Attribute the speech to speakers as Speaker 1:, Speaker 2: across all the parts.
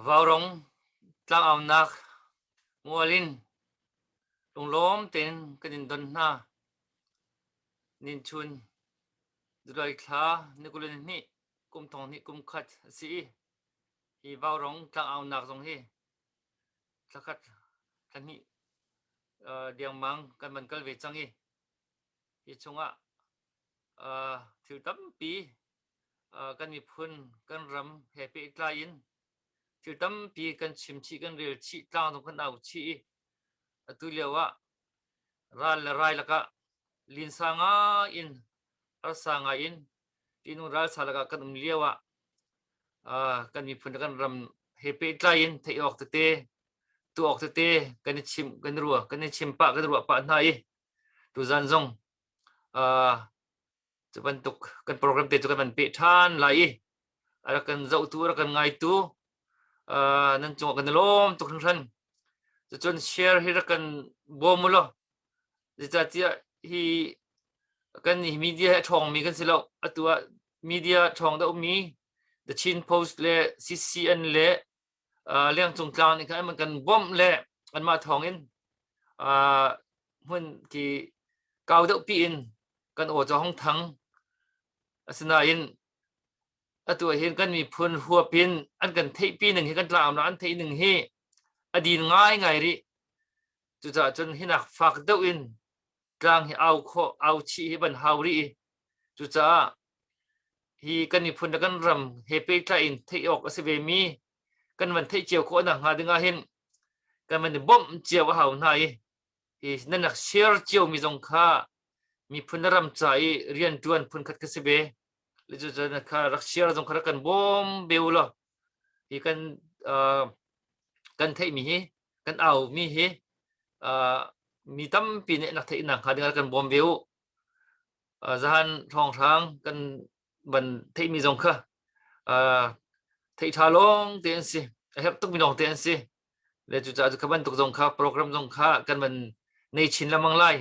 Speaker 1: Vaurawng tlangaunak mual in lunglawm tein kan in don hna. Ninchun July thla ni 22 kum thong hnih kum khat a si i hi vaurawng tlangaunak zong hi thla khat thla hnih dengmang kan van kal ve cang i hi chungah thil tampi kan miphun kan ram he pehtlai in thil tampi kan chim chih kan rel chih tlang zong kan au chih i atu lio ah ral le rai lakah linsa ngai in harsa ngai in ṭihnung ralsa lakah kan um lio ah kan miphun le kan ram he pehtlai in theih awk tete tuah awk tete kan i chim kan i ruah kan i chim pah kan i ruah pah hna i tuzan zong cu bantuk kan program te cu kan van peh ṭhan lai i a rak kan zohtu a rak kan ngaitu nan cungah kan i lawm tuk hringhran cucun share hi rak kan bawm u law zeicahtiah hi kan hi media hi a ṭhawngmi kan si lo atu ah media ṭhawng deuh mi The Chin Post le CCN le lengcung tlang nih khan an kan bawmh le anmah thawng in hmun ki kau deuh pi in kan aw cu hong thang asinain atu ah hin kan miphun huap in an kan theihpi ning hi kan tlang an theih ning hi a din ngai ngai rih cucaah cun hinak fak deuh in tlang hi au khawh au chih hi ban hau rih i cucaah hi kan miphun le kan ram he pehtlai in theih awk a si ve mi kan van theih cio khawh nak hnga ding ah hin kan van i bawmh cio a hau hna i hi nan rak share cio mi zong kha miphun le ram ca i rian ṭuan phun khat ka si ve le cu cun kha rak share zong kha rak kan bawm ve u law hi kan kan theih mi hi kan au mi hi mi tampi nih nak theih nak hnga ding ah kan bawm ve u zahan hrawnghrang kan van theihmi zong kha. Theih ṭha lawng te an si. A herh tukmi lawng te an si. Le cucaah cu kha bantuk zong kha program zong kha kan van nei chin lengmang lai.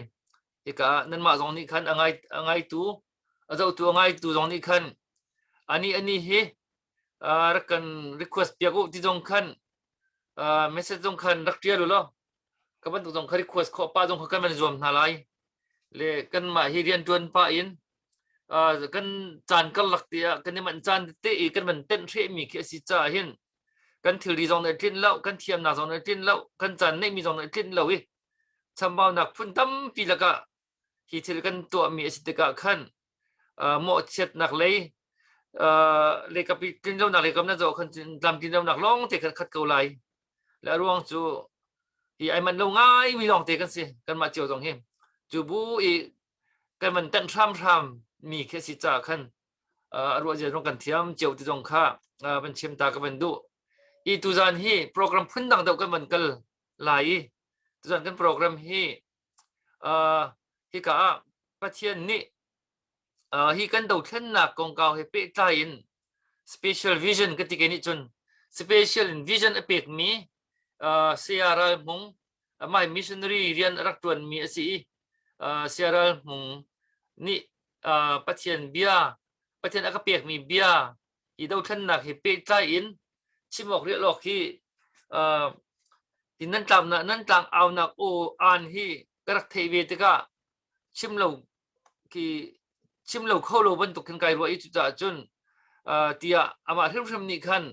Speaker 1: Hika ah nanmah zong nih khan a ngai a ngaitu a zohtu a ngaitu zong nih khan ani ani hi rak kan request piak u ti zong khan message zong khan rak ṭial u law ka bantuk zong kha request khawh pa zong kha kan van zuam hna lai. Le kanmah hi rianṭuan pah in kan caan karlak te ah kan i manh caan tete i kan van tenh hrehmi khi a si caah hin kan thilri zong nih a tlinh lo, kan thiamnak zong nih a tlinh lo, kan caan neihmi zong nih a tlinh lo i chambaunak phun tampi lakah hi thil kan tuahmi a si tikah khan mawhchiatnak lei leikap i tlin lonak leikap na zoh khan tlamtlin lonak lawng te khan khat ko lai. Le a ruang cu hi ai manh lo ngai mi lawng te kan si kanmah cio zong hi. Cu bu i kan van tanh hramhram mi khi a si caah khan a ruah zia zong kan thiam cio ti zong kha van chim ta ka van duh. I tuzan hi program phun dang deuh kan van kal lai i tuzan kan program hi hika ah Pathian nih hi kan dothlennak kongkau he pehtlai in special vision ka ti ke nih cun special in vision a pekmi Saya Ral Hmung amah missionary rian a rak ṭuanmi a si i Saya Ral Hmung nih Pathian bia Pathian a ka pekmi bia hi dothlennak he pehtlai in chim awk rial awk hi hi nan tlamnak nan tlang aunak aw aan hi ka rak theih ve tikah chim lo khi chim lo kho lo bantuk khin kai ruah i cucaah cun tiah amah hrimhrim nih khan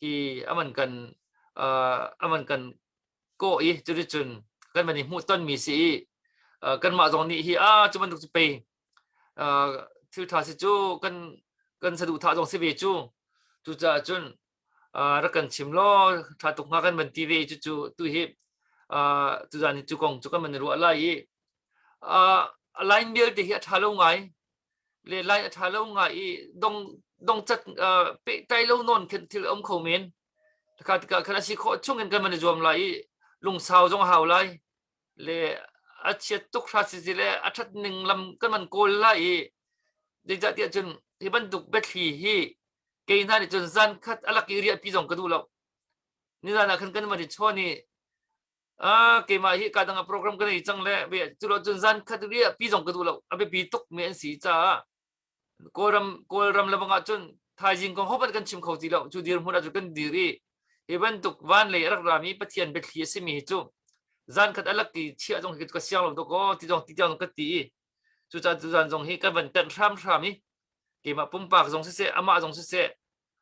Speaker 1: hi aman kan aman kan kawh i cuticun kan van i hmuh tonmi si i kanmah zong nih hi a cu bantuk cu pei thil ṭha si cu kan kan saduhthah zong si ve cu. Cucaah cun rak kan chim law ṭha tuk hnga kan van ti ve i cucu tu hi tuzan hi cu kong cu kan van i ruah lai i line vialte hi a ṭha lo ngai le line a ṭha lo ngai i dong dong cat pehtlai lo nawn khin thil a um kho men. Khah tikah khan a si khawh chung in kan van i zuam lai i lungsau zong a hau lai. Le a chiat tuk hra si le a ṭhat ning lam kan van kawl lai i zeicahtiah cun hi bantuk biathli hi kei hna nih cun zan khat a lak i riahpi zong ka duh lo. Nizan ah khan kan van i chawn i a keimah hi ka dang ah program ka nei cang le cu lo cun zan khat riahpi zong ka duh lo. A biapi tuk mi an si caah Kawlram Kawlram le bang ahcun thaizing kong hohmanh kan chim kho ti lo. Cu dirhmun ahcun kan dir i hi bantuk van lei a rak rami Pathian biathli a simi hi cu zan khat a lak i chiah zong hi ka siang lo dawk aw ti zong ti tiang ka ti i cucaah tuzan zong hi kan van tenh hramhram i keimah pumpak zong siseh amah zong siseh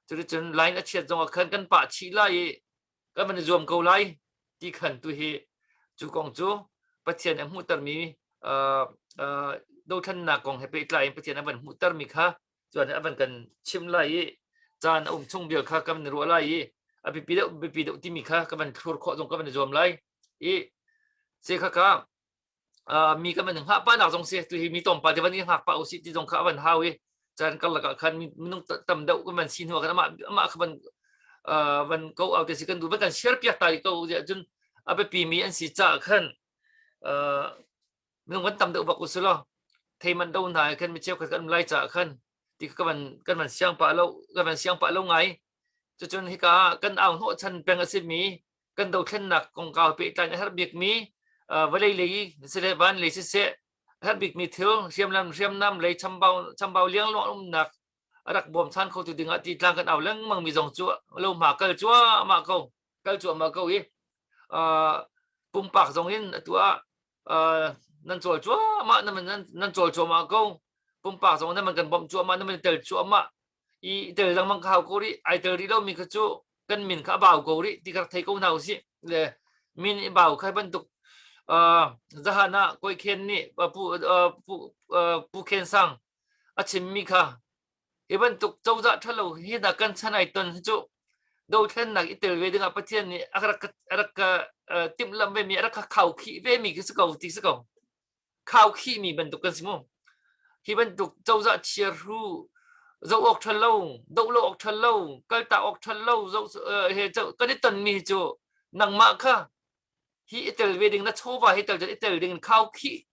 Speaker 1: cuticun line a chiat zong ah khan kan pah chih lai i kan van i zuam ko lai ti khan tu hi cu kong cu Pathian a hmuhtermi dothlennak kong he pehtlai in Pathian a van hmuhtermi kha cuan a van kan chim lai i caan a um chung vial kha kan ruah lai i a biapi deuh biapi deuh timi kha kan van thlur khawh zong kan van i zuam lai i se kha ka mi kan van hngah pa nak zong si tu hi mi tlawmpal te van i hngak pa usih ti zong kha a van hau i caan karlak ah khan minung tam deuh kan van si hnu ah khan amah amah kha van van ko au te si kan duh van kan share piak ta ko cun a biapi mi an si caah khan minung kan tam deuh bak usih law thei man do hna khan mi cheukhat kan um lai caah khan ti ka van kan van siang pah lo kan van siang pah lo ngai cucun hika kan au hnawh chan peng a si mi kan dothlennak kongkau pehtlai a herh bikmi vawlei lei siseh van lei siseh a herh bikmi thil hriamnam hriamnam lei chambau chambau liangluang umnak a rak bawmchan khotu dingah ti tlang kan au lengmang mi zong cu lo hma kal cuahmah ko kal cuahmah ko i pumpak zong in atu ah nan cawl cuahmah nan nan cawl cuahmah ko pumpak zong nan kan bawmh cuahmah nan tel cuahmah i tel lengmang ka hau ko rih ai tel rih lomi kha cu kan min kha a bau ko rih ti kha rak thei ko hna usih le min i bau kha bantuk zahan ah koi khen nih pu pu pu khen sang a chimmi kha hi bantuk cozah ṭhalo hi hna kan chan ai ton hi cu dothlennak i tel ve dingah Pathian nih a rak a rak timhlamh ve mi a rak khau khih ve mi khi si ko ti si ko khaukhihmi bantuk kan si mu. Hi bantuk cozah chiarhu zoh awk ṭhal lo, doh lo awk ṭhal lo, kaltak awk ṭhal lo, zoh he kan i tonmi hi cu nangmah kha hi i tel ve ding na chawva hi tel i tel ding in khaukhih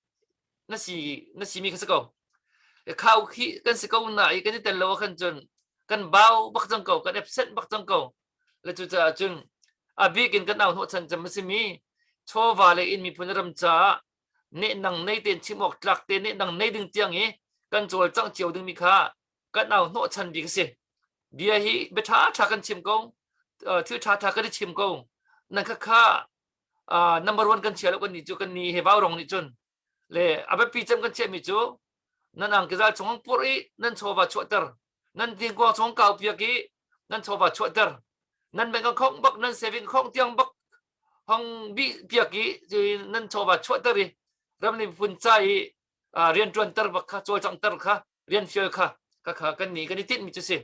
Speaker 1: na si na simi kha si ko. Khaukhih kan si ko na i kan i tel lo ah khan cun Kan bau bak cang ko, kan absent bak cang ko. Le cucaah cun a bik in kan au hnawhchan cem a simi chawva le inn miphun ram caah nehnang nei tein chim awk tlak te nehnang nei ding tiang i kan cawlcangh cio dingmi kha kan au hnawhchan bik a si. Bia hi bia ṭha ṭha kan chim ko, thil ṭha ṭha kan i chim ko. Nan kha kha number one kan chia lo kan ni cu kan ni he vau rong nih cun le a biapi cem kan chiahmi cu nan angkizal chung pur i nan chawva chuahter nan tingkuang chung kau piak i nan chawva chuahter nan bank khong bak nan saving khong tiang bak hong bi piak i nan chawva chuahter i ram le miphun ca i rian ṭuanter bak kha cawlcanghter kha rian fial kha kha kha kan ni kan i tinh mi cu si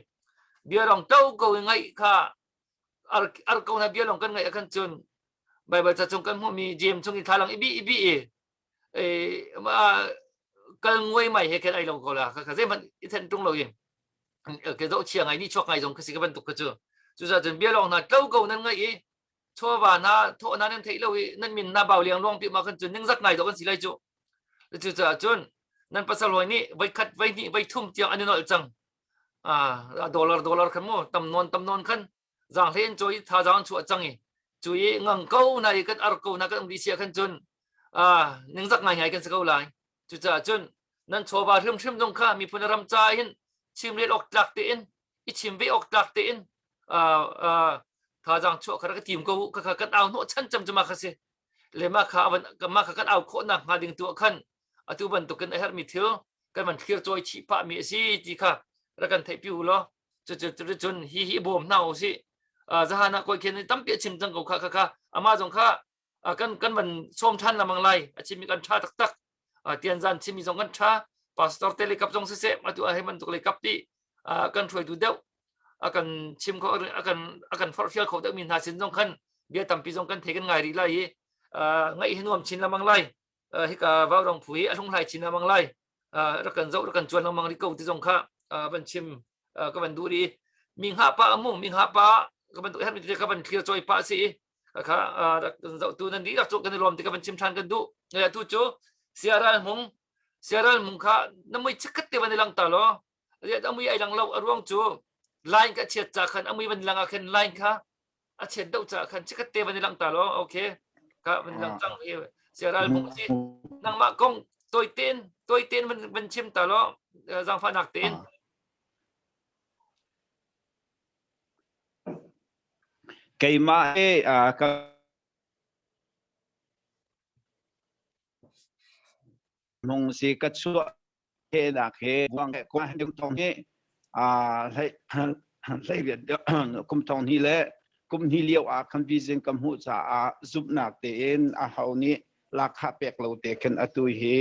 Speaker 1: bia rong to ko i ngaih kha ar ko na bia long kan ngaih khan cun Bible ca chung kan hmuhmi James chung i thlalang i bi i bi i kal nguai mai he khen ai lo ko la kha kha zeihmanh i then tung lo i ke zoh chia ngai ni chuak ngai zong kha si ka bantuk kha cu cucaah cun bia lawng hna tlo ko nan ngaih i chawva na thawh na nan theih lo i nan min na bau liang luang pi ma khan cun ningzak ngai dawh kan si lai cu cucaah cun nan pasal hawi nih voi khat voi hnih voi thum tiang an i nolh cang dollar dollar khan mu tam nawn tam nawn khan zaanghlei an cawi thazaang an chuah cang i cu i ngang ko na i kan ar ko na kan um sia khan cun ningzak ngai ngai kan si ko lai. Cucaah cun nan chawva hrimhrim zong kha miphun ram ca hin chimrel awk tlak tein i chim ve awk tlak tein thazaang chuah kha rak tim ko u. Kha kan au hnawh chan cam cu ma kha si le ma kha ma kha kan au khawh nak hnga ding tu ah khan atu bantukin a herhmi thil kan van thlir cawi chih pah mi a si ti kha rak kan theih pi u law. Cucu cun hi hi bawm hna u sih. Zahan ah koi khen tampi a chim cang ko kha kha kha amah zong kha kan kan van sawm ṭhan lengmang lai. A chimmi kan ṭha taktak. Tianzan chimmi zong kan ṭha. Pastor te le kap zong siseh atu ah hei bantuk le kap ti kan hruaitu deuh a kan chim kho a kan a kan forhfial kho deuh mi hna sin zong khan bia tampi zong kan thei kan ngai rih lai i ngaih hi nuam chin lengmang lai. Hika vaurong phu hi a hlunghlai chin lengmang lai. Rak kan zoh rak kan cuan lengmang rih ko ti zong kha van chim ka van duh rih. Mi hngah pa amu mi hngah pa ka bantuk hermi te ka van clear choi pa si kha rak kan zohtu nan dihlak cu kan i lawm ti ka van chim ṭhan kan duh. Tu cu siaral hmung siaral hmung kha na mui chikkhat te van i lang ta law a mui ai lang lo. A ruang cu line ka chiat ca khan a mui van lang ah khan line kha a chiat deuh ca khan chikkhat te van i lang ta law. Okay, ka van lang cang hi siaral hmung si. Nangmah kong toi ten toi ten van van chim ta law, zaangfahnak tein.
Speaker 2: Keimah he ka hmung si ka chuah nak he buang he kum thong hi hlei hlei kum thong hnih le kum hnih lio ah khan vision ka hmuh caah zumhnak tein a ho nih lakha pek lo te khin atu hi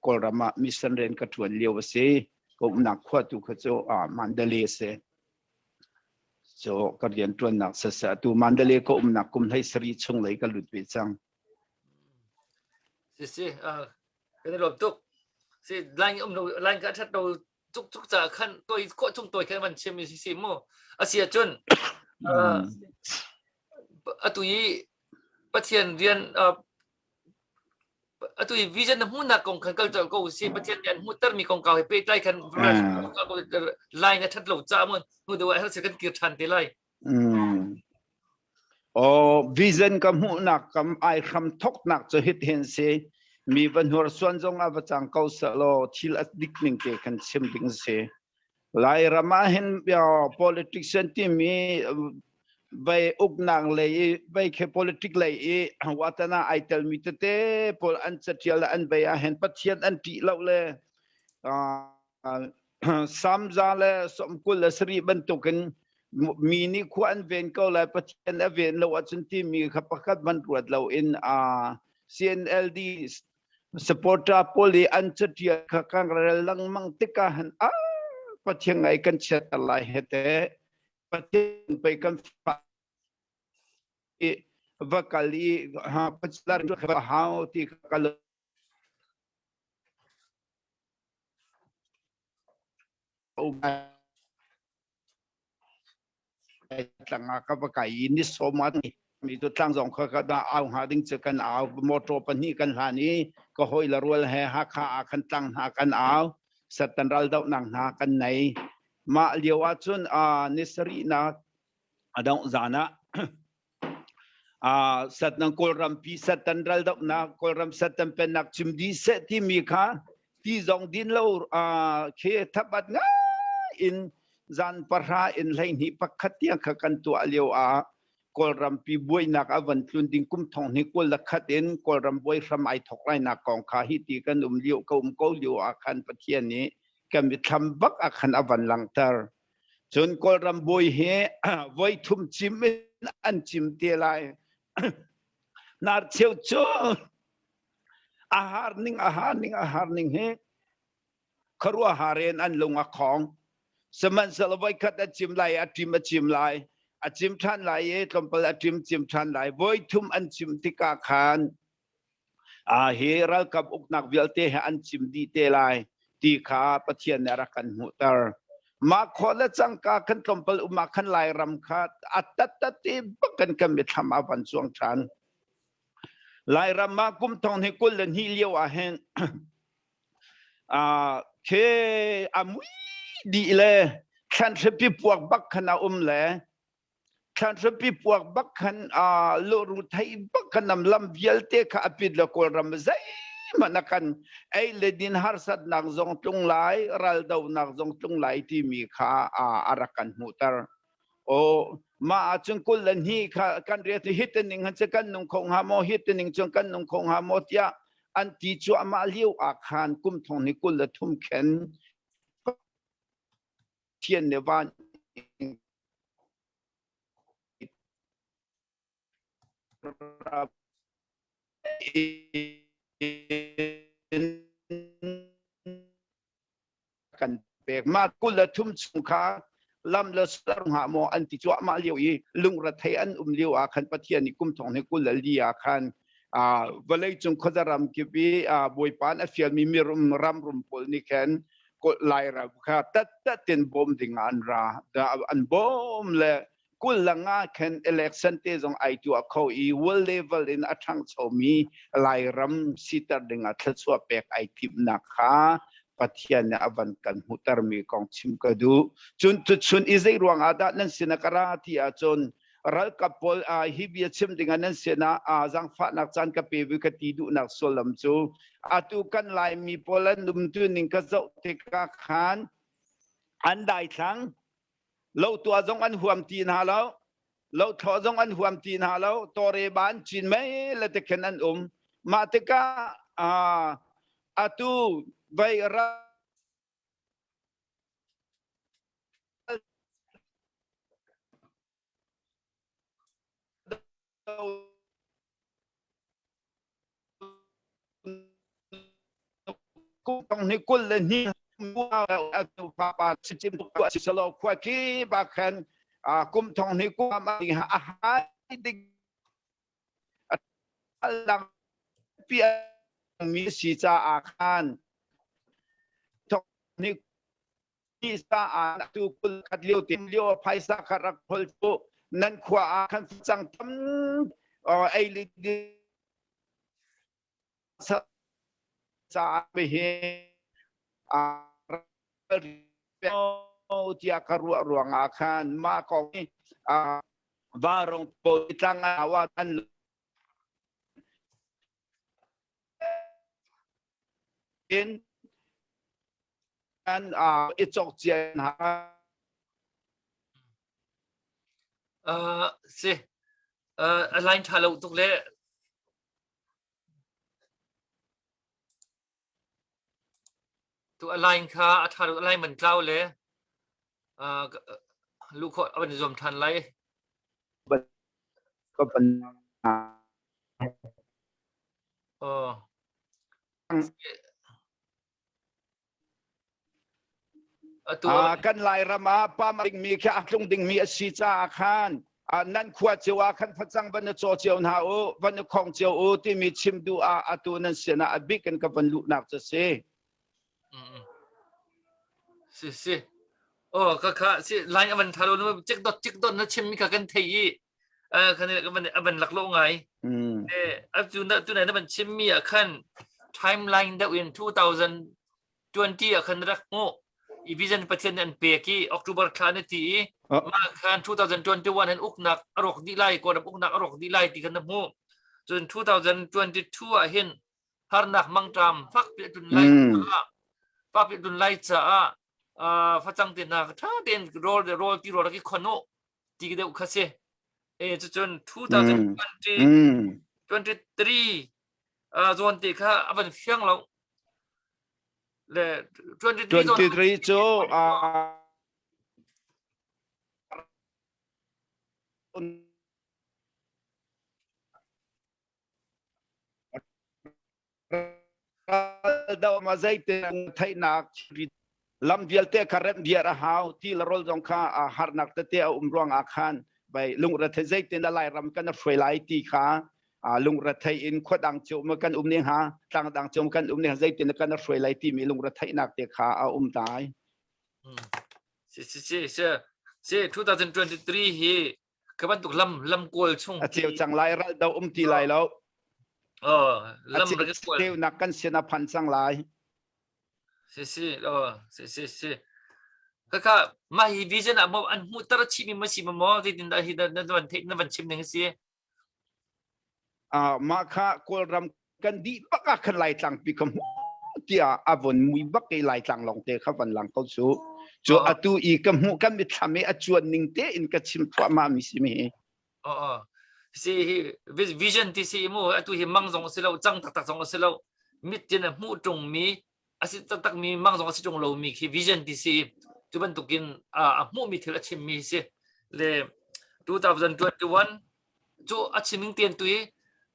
Speaker 2: Kawlram ah mission rian ka ṭuan lio a si. Ka umnak khua tu kha cu Mandalay a si. So ka rian ṭuannak siseh atu Mandalay ka umnak kum hlei sarih chung lei ka lut ve cang.
Speaker 1: Si si, kan i lawm tuk. Si line um lo line ka ṭhat lo cuk cuk ca khan toi khawh chung toi khan van chim si si mu. Asi ahcun atu i Pathian rian atu i vision na hmuhnak kong khan kal colh ko si. Pathian nih an hmuhtermi kongkau he pehtlai khan line a ṭhat lo ca mun hnu deuh ah herh kan kir ṭhan te lai.
Speaker 2: Oh, vision ka hmuhnak kam ai hram thoknak cu hit hin si. Mi va hnursuan zong ah va cang ko seh law thil a dik ning te kan chim ding si. Lairam ah hin politician timi vai uknak lei i vai khe politic lei i watana ai telmi tete pawl an catial an bei ah hin Pathian an ṭih lo le Samza le 27 bantukin mi nih khua an ven ko lai Pathian a ven lo ahcun timi kha pakhat van ruat lo in CNLD supporter pawl i an catial kha kan rel lengmang tikah han a Pathian ngai kan chiatter lai he te Pathian pei kan fa i va kal i ha pachalar hau ti ka tlang ah ka va kai i ni sawm ah mi cu tlang zong kha ka dah au hnga ding cu kan au. Motor pahnih kan hlan i ka hawi le rual he Hakha ah khan tlang hna kan au. Satan ral dohnak hna kan nei. Mah lio ahcun ni sarihnak a dongh zan ah Satan Kawlrampi Satan raldohnak Kawlram Satan pennak chim dih seh timi kha ti zong din lo khi thabat ngai in zan 10 in 12 1 tiang kha kan tuah lio ah Kawlrampi buainak a van tlun ding kum thong hnih 21 in Kawlram buai hram ai thok lainak kong kha hi ti kan um lio ka um ko lio ah khan Pathian nih kan mithlam bak ah khan a van langhter. Cun Kawlram buai hi voi thum cim in an cim te lai. Nar cheu cu a har ning a har ning a har ning hi khuaruahhar in an lung a khong. Sihmanhsehlaw voikhat a cim lai, a ṭim a cim lai, a cim ṭhan lai i tlawmpal a ṭim cim ṭhan lai. Voithum an cim tikah khan hi ralkap uknak vialte he an cim dih te lai ti kha Pathian nih a rak kan hmuhter. Mah khawh le cangka kan tlawmpal um ah khan Lairam kha a tattat te bak kan kan mithlam a van cuang ṭhan. Lairam ah kum thong hi 22 lio ah hin Khi a mui dih le thlanhripi puak bak khan a um le thlanhripi puak bak khan luru thei bak khan nam lam vialte kha a pit le Kawlram zeihmanh a kan ei le din harsatnak zong tlung lai raldonak zong tlung lai timi kha a rak kan hmuhter. Aw mah ahcun 22 kha kan riat hi tining han kan nung kho hnga maw hi tining cun kan nung kho hnga maw tiah an ti cuahmah lio ah khan kum thong ni 23 khen Pathian nih van kan pek. Mah 23 chung kha lam le sar hnga maw an ti cuahmah lio i lungrethei an um lio ah khan Pathian nih kum thong ni 24 ah khan vawlei cung khuazaram kip i Bawipa a fialmi mirum ram rum pawl nih khan Lairam kha tattat tin bawm ding ah an ra an bawm le 25 khan election te zong ai tuah kho i world level in a ṭhangchomi Lairam siter dingah thluachuah pek ai timhnak kha Pathian nih a van kan hmuhtermi kong chim ka duh. Cun tuchun i zei ruang ah dah nan sin ah ka ra ti ahcun ralkap pawl hi bia chim dingah nan sinah zaangfahnak caan ka pe vui ka ti duhnak sullam cu atu kan Laimi pawl an umtu ning ka zoh tikah khan an daithlang Lo tuah zong an huam ti hna lo. Lo thlawh zong an huam ti hna lo. Tawre ba an cin mei le te khin an um. Mah tikah atu vei ral Kum ni 22 pa chim silo khua ki ba khan kum thong ni kum a hai ding lang pi mi si ca ah khan thong ni sa ah tu 21 lio te lio phaisa kha rak phol cu nan khua ah khan cang tam ei li sa hi tiah ka ruah ruang ah khan mah kong hi varong po tlang ah an in an i cawk cia hna.
Speaker 1: Si a line ṭha lo tuk le tu a line kha a ṭha lo a line man tlau le luh khawh a van zuam ṭhan lai. Oh.
Speaker 2: Kan Lairam ah pam dingmi khi a tlung dingmi a si caah khan nan khua cio ah khan facang van na caw cio hna u, van na khong cio u timi chim duh ah atu nan sin ah a bik in ka van luhnak cu si.
Speaker 1: Si si. Oh ka kha si line avan thalo na cik dot cik dot na chim mi kha kan thei i kan avan avan lak lo ngai. Eh atu na tu na van chim mi ah khan timeline deuh in 2020 ah khan rak ngu. I vision Pathian nih an pek i October thla na ti i mah khan 2021 hin uknak a rawk dih lai, Kawlram uknak a rawk dih lai ti khan na hmuh. Cun 2022 ah hin harnak mangṭam fakpi a tlun lai caah fakpi a tlun lai caah facang te hna ṭha tein rawl rawl ti rawl rak i khon u ti deuh kha si. E cucun 2020 23 zawn te kha a van fiang lo. Le 23
Speaker 2: 23 cu Raldoh ma zeite theihnak lam vialte kha remh viar a hau ti le rawl zong kha harnak tete a um ruangah khan bai lungrethei zeitin dah Lairam kan hruai lai ti kha lungrethei in khuadang cio ma kan um ning ha tlangdang cio kan um ning zeitin dah kan hruai lai timi lungretheihnak te kha a um dai.
Speaker 1: Si si si si si 2023 hi Ka bantuk lam lam kawl chung
Speaker 2: a ceu cang lai ral do um ti lai lo.
Speaker 1: Oh, lam rak kawl.
Speaker 2: Ceunak kan sin a phan cang lai.
Speaker 1: Si si, oh, si si si. Kaka mah hi vision ah mo an hmuh tar chih mi ma si ma mo zeitin dah hi na na van theih na van chim ning si.
Speaker 2: Ah mah kha Kawlram kan dih bak ah khan Laitlang pi ka hmuh tiah a von mui bak i Laitlang lawng te kha van lang ko cu. Cu atu i ka hmuh kan mitthlam i a cuan ning te in ka chim thluahmah mi si mi hi.
Speaker 1: Oh, si hi vision ti si mu atu hi mang zong si lo cang taktak zong si lo mit tin a hmuh tung mi a si taktak mi mang zong a si tung lo mi khi vision ti si cu bantukin a hmuh mi thil a chim mi si le 2021 cu a chiming ten tu i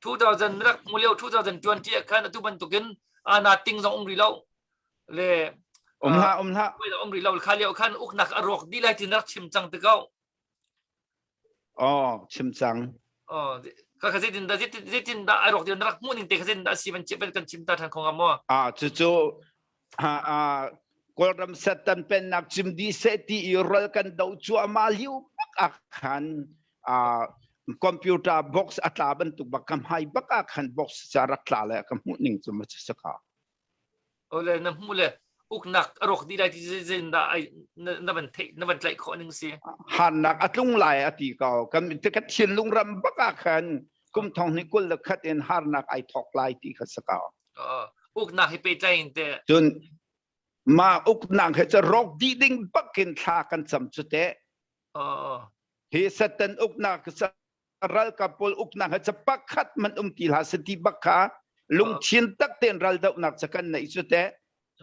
Speaker 1: 2000 rak hmu lio 2020 ah khan atu bantukin ana ting zong um rih lo le
Speaker 2: um hlah um hlah
Speaker 1: um rih lo kha lio khan uknak a rawk dih lai ti rak chim cang te ko
Speaker 2: Oh, chim cang.
Speaker 1: Oh, ka ka zeitin dah zeitin dah ai rawk dih na rak hmuh ning te kha zeitin dah si van van kan chim ta than khong maw?
Speaker 2: Ah, cucu ha a Kawlram Satan pennak chim dih seh ti i ral kan do cuahmah liu bak ah khan ah computer box a tla bantuk bak ka hmai bak ah khan box ca rak tla le ka hmuh ning cu ma si ka.
Speaker 1: Ole na hmuh le uknak a rawk dih lai ti zein dah ai na van theih na van tlaih khawh ning si.
Speaker 2: Hannak a tlung lai a ti ko. Kan ka thinlung ram bak ah khan kum thong ni 21 in harnak ai thok lai ti kha sa ko.
Speaker 1: Uknak hi pehtlai in te.
Speaker 2: Cun ma uknak he cu rawk dih ding bak in thla kan cam cu te. Hi Satan uknak ralkap pawl uknak he pakhat man um ti hlah se ti bak kha lungthin tak tein raldohnak ca kan neih cu teh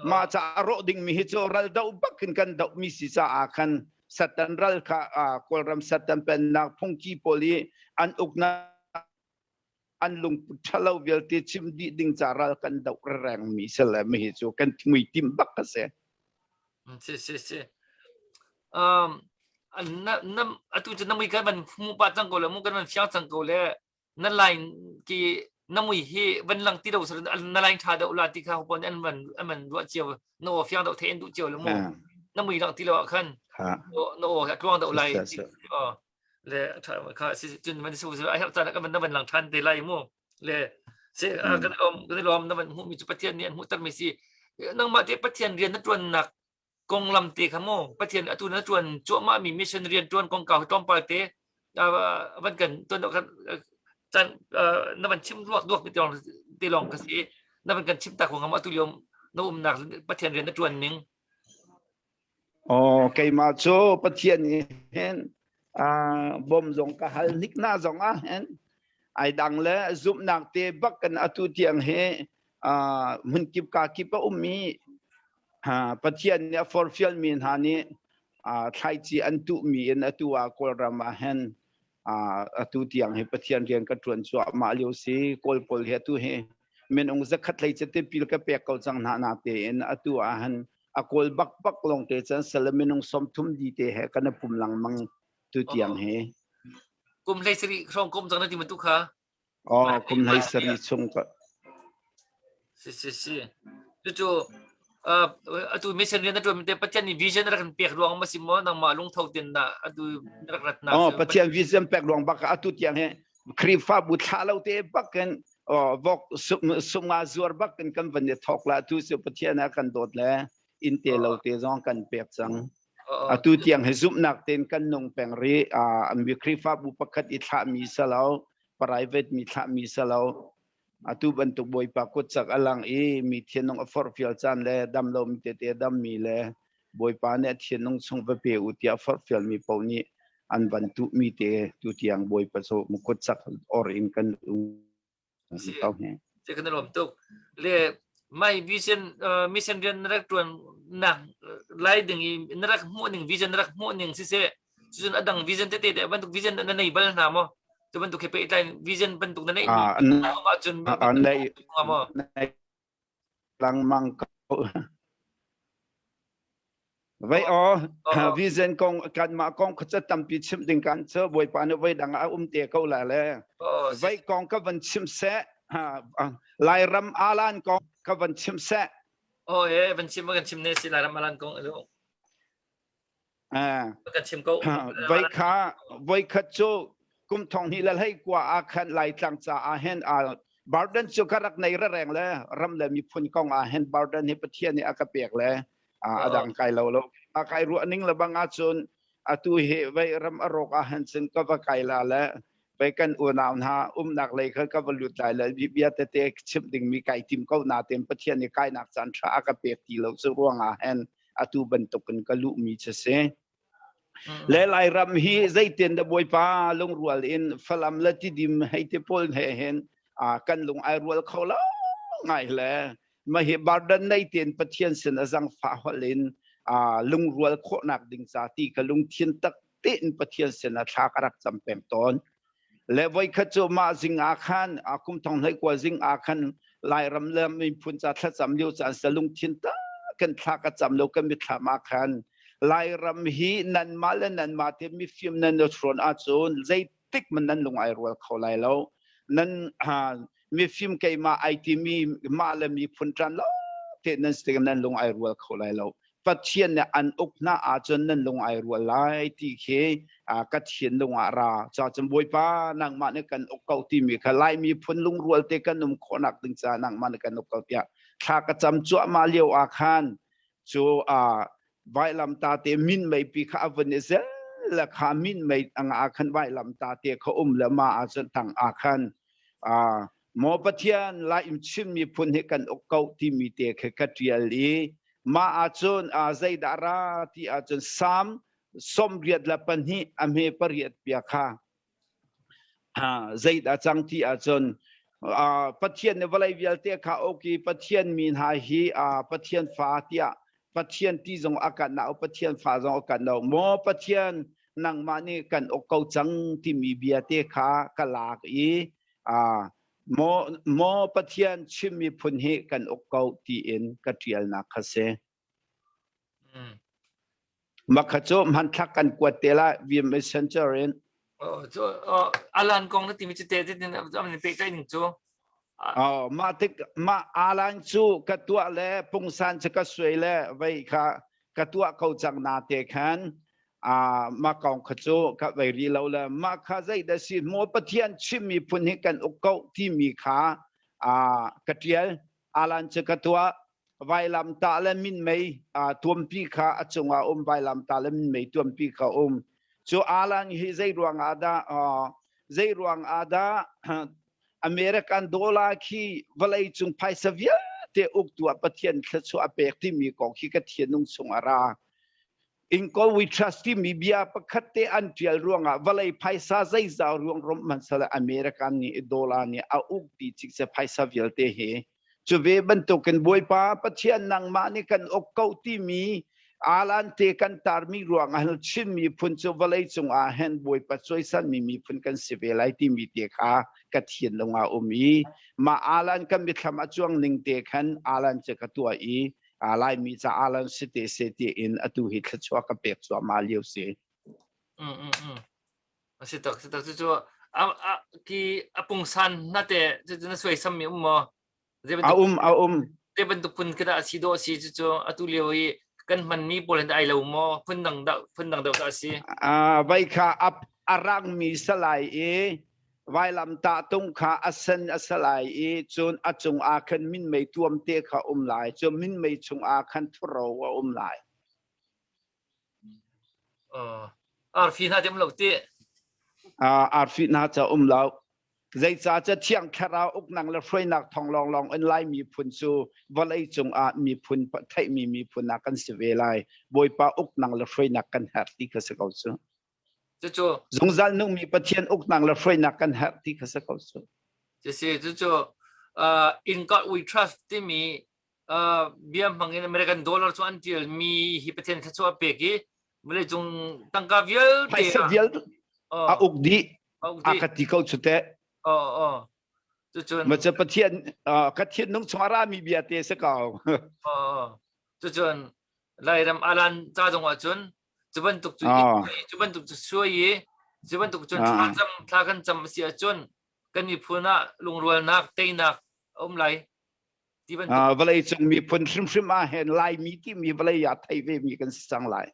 Speaker 2: mah ca a rawh ding mi hi cu raldoh bak in kan doh mi si caah khan Satan ral kha Kawlram Satan pennak phungki pawl i an uknak an lungput ṭhalo vialte chim dih ding ca ral kan doh reng mi si le mi hi cu kan muitim bak a si.
Speaker 1: Si si si. Um, na na atu cu na mui kan van hmu pa cang ko le mu kan van fiang cang ko le na line ki na mui hi van lang ti lo na line tha deuh la ti kha pon an van an van ruah cio na aw fiang deuh the in duh cio le mu na mui lang ti lo ah khan na aw tluang deuh lai le kha si cun van su a herh caan kan van na van lang than te lai mu le se kan om kan lom na van hmuh mi cu Pathian nih an hmuhter mi si nangmah te Pathian rian na tuannak konglam te kha mu Pathian atu na tuan cuahmah mi mission rian tuan kongkau tlawmpal te van kan tuan kan can na van chim duak duak te lawng ka si na van kan chim ta ko ngam atu lio na umnak Pathian rian na tuan ning
Speaker 2: Aw keimah cu Pathian nih hin bawm zong ka hal hnik na zong ah hin ai dang le zumhnak te bak kan atu tiang hi hmunkip ka kip a ummi Pathian nih a forfial mi hna nih thlaici an tuhmi in atu ah Kawlram ah hin atu tiang hi Pathian rian ka ṭuan cuahmah lio si Kawl pawl hi atu hi minung zakhat hlei pil ka pek ko cang hna na tein atu ah hin a kawl bak bak lawng te cun sal minung 30 di te he kan pum langmang tu tiang hi
Speaker 1: kum hlei sari hrawng kum cang na ti tu kha
Speaker 2: oh kum hlei sari chung ka
Speaker 1: si si si cucu atu mission rian na tuan te Pathian nih vision rak kan pek ruang ma si mo nangmah lungtho tin na atu rak rat na
Speaker 2: oh Pathian vision pek ruang bak atu tiang he Khrihfabu thla lo te bak in vok sumnga zuar bak in kan van i thok la tu cu Pathian a kan dawt le. Inn te lo te zong kan pek cang. Atu tiang hi zumhnak tein kan nung peng rih. Mi Khrihfabu pakhat i thlahmi salo, private mi thlahmi salo. Atu bantuk Bawipa kutcak a lang i mi thianung a forhfial caan le dam lomi tete dammi le Bawipa nih a thianung chung va pe u tiah forhfial mi paoh nih an van tuhmi te tu tiang Bawipa cu kutcak or in kan um ko he.
Speaker 1: Si kan lawm tuk. Le mai vision mission rian na rak tuan nak lai ding i na rak hmuh ning vision na rak hmuh ning siseh cun adang vision tete te bantuk vision na nei bal hna maw cu bantuk he pehtlai vision bantuk na neih mi ahcun
Speaker 2: nei nei langmang ko Vai o vision kong kanmah kong kha tampi chim ding kan cu Bawipa nih voi dang ah um te ko la le vai kong ka van chim seh Lairam alan kong ka van chim seh
Speaker 1: Oh e van chim kan chim ne si Lairam alan kong alo kan chim ko
Speaker 2: voi kha voi khat cu kum thong hnih le hlei kua ah khan Laitlang caah hin burden cu ka rak nei reng le ram le miphun kong ah hin burden hi Pathian nih a ka pek le a dang kai lo lo a kai ruah ning le bang ahcun atu hi vei ram a rawk ah hin cun ka va kai la le vei kan unau hna umnak lei kha ka va lut lai le bia tete chimh ding mi kai tim ko na tem Pathian nih kainak caan tha a ka pek ti lo cu ruang ah hin atu bantukin ka luhmi cu si. Le Lairam hi zeitin dah Bawipa lungrual in Falam le Tidim hei ti pawl he hin kan lung ai rual kho lo ngai le mahi burden nei ten Pathian sin a zangfah hol in lungrual khawhnak ding ca ti ka lungthin tak tein Pathian sin a thla ka rak cam peng tawn. Le voikhat cu mah zing ah khan kum thong hlei kua zing ah khan Lairam le miphun ca thlacam lio caan sa lungthin tak kan thla ka cam lo kan mithlam ah khan Lairam hi nanmah le nanmah te mifim nan hrawn ahcun zeitik man nan lung ai rual kho lai lo. Nan mifim keimah ai timi mah le miphun ṭan lo te nan si nan lung ai rual kho lai lo. Pathian nih an uk hna ahcun nan lung ai rual lai ti khi ka thinlung ah ra. Cacun Bawipa nangmah nih kan uk ko timi kha Lai miphun lungrual te kan um khawhnak ding caah nangmah nih kan uk ko tiah thla ka cam cuahmah lio ah khan cu vailamta te minmei pi kha a vun i zel le kha minmei anga khan vailamta te kha um le ma ahcun tang ah khan Maw Pathian Laim Chin miphun hi kan uk ko timi te khi ka ṭial i mah ahcun zeidah ra ti ahcun Salm 82 a hme pariat bia kha zeidah cang ti ahcun Pathian nih vawlei vialte kha uk i Pathian mi hna hi Pathian fa tiah Pathian ti zong a kan nau Pathian fa zong a kan nau maw Pathian nangmah nih kan uk ko cang timi bia te kha ka lak i maw maw Pathian Chin miphun hi kan uk ko tiin ka ṭialnak kha si. Mah kha cu hmanthlak kan kuat te lai via messenger in.
Speaker 1: Alan kong na timi cu te tin an pehtlaih ning cu.
Speaker 2: Oh, mah tik mah alan cu ka tuah le pungsan cu ka suai le vei kha ka tuah ko cang na te khan mah kong kha cu ka vei ri lo le mah kha zei dah si maw Pathian chim miphun hi kan uk ko timi kha ka ṭial alan cu ka tuah vailam tah le minmei tuampi kha a cungah um vailam tah le minmei tuampi kha um cu alan hi zei ruang ah dah zei ruang ah dah American dollar khi vawlei cung phaisa vialte uktu ah Pathian thluachuah a pek timi kong khi ka thinlung chung a ra In God we trust timi bia pakhat te an ṭial ruangah vawlei phaisa zeizau ruang rom hmanhsela American nih dollar nih a uk ti cikce phaisa vialte hi cu ve bantukin Bawipa Pathian nangmah nih kan uk ko timi alan te kan tarmi ruangah hin Chin miphun cu vawlei cungah hin Bawipa cawisanmi miphun kan si ve lai timi te kha ka thinlung ah um i mah alan kan mithlam a cuang ning te khan alan cu ka tuah i Laimi caah lan si te se tiin atu hi thluachuah ka pek cuahmah lio si.
Speaker 1: A si tak si tak cu a a ki a pungsan na te cu na suai sam mi um maw?
Speaker 2: A um a um.
Speaker 1: Te bantuk phun khi dah si dawh si cu cu atu lio i kan hman mi pawl hin ai lo maw phun dang deuh phun dang deuh dah si.
Speaker 2: A vai kha a rang mi salai i. Vailamtah tung kha a sen a si lai i cun a cung ah khan minmei tuamte kha um lai. Cu minmei chungah khan thuro a um lai.
Speaker 1: Arfi hna te um lo ti.
Speaker 2: Arfi hna ca um lo. Zeicah ca Thiang Thlarau uknak le hruainak thawng lawnglawng in Lai miphun cu vawlei cungah miphun theihmi miphun ah kan si ve lai. Bawipa uknak le hruainak kan herh ti kha si ko cu.
Speaker 1: Cucu
Speaker 2: zungzal nungmi Pathian uknak le hruainak kan herh ti kha si ko cu.
Speaker 1: Cusi cucu in God we trust timi bia hmang in American dollar cu an tial mi hi Pathian thluachuah pek i vawlei cung tangka vialte
Speaker 2: phaisa vialte a uk dih a ka ti ko cu teh.
Speaker 1: Oh oh. Cucun
Speaker 2: Ma cu Pathian ka thian nung chung a rami bia te si ko.
Speaker 1: Oh. Cucun Lairam alan ca zong ah cun cu bantuk cu cu bantuk cu suai i cu bantuk cun thla cam thla kan cam a si ahcun kan miphun ah lungrualnak teinak a um lai ti bantuk
Speaker 2: Vawlei cung miphun hrimhrim ah hin Laimi timi vawlei ah thei ve mi kan si cang lai.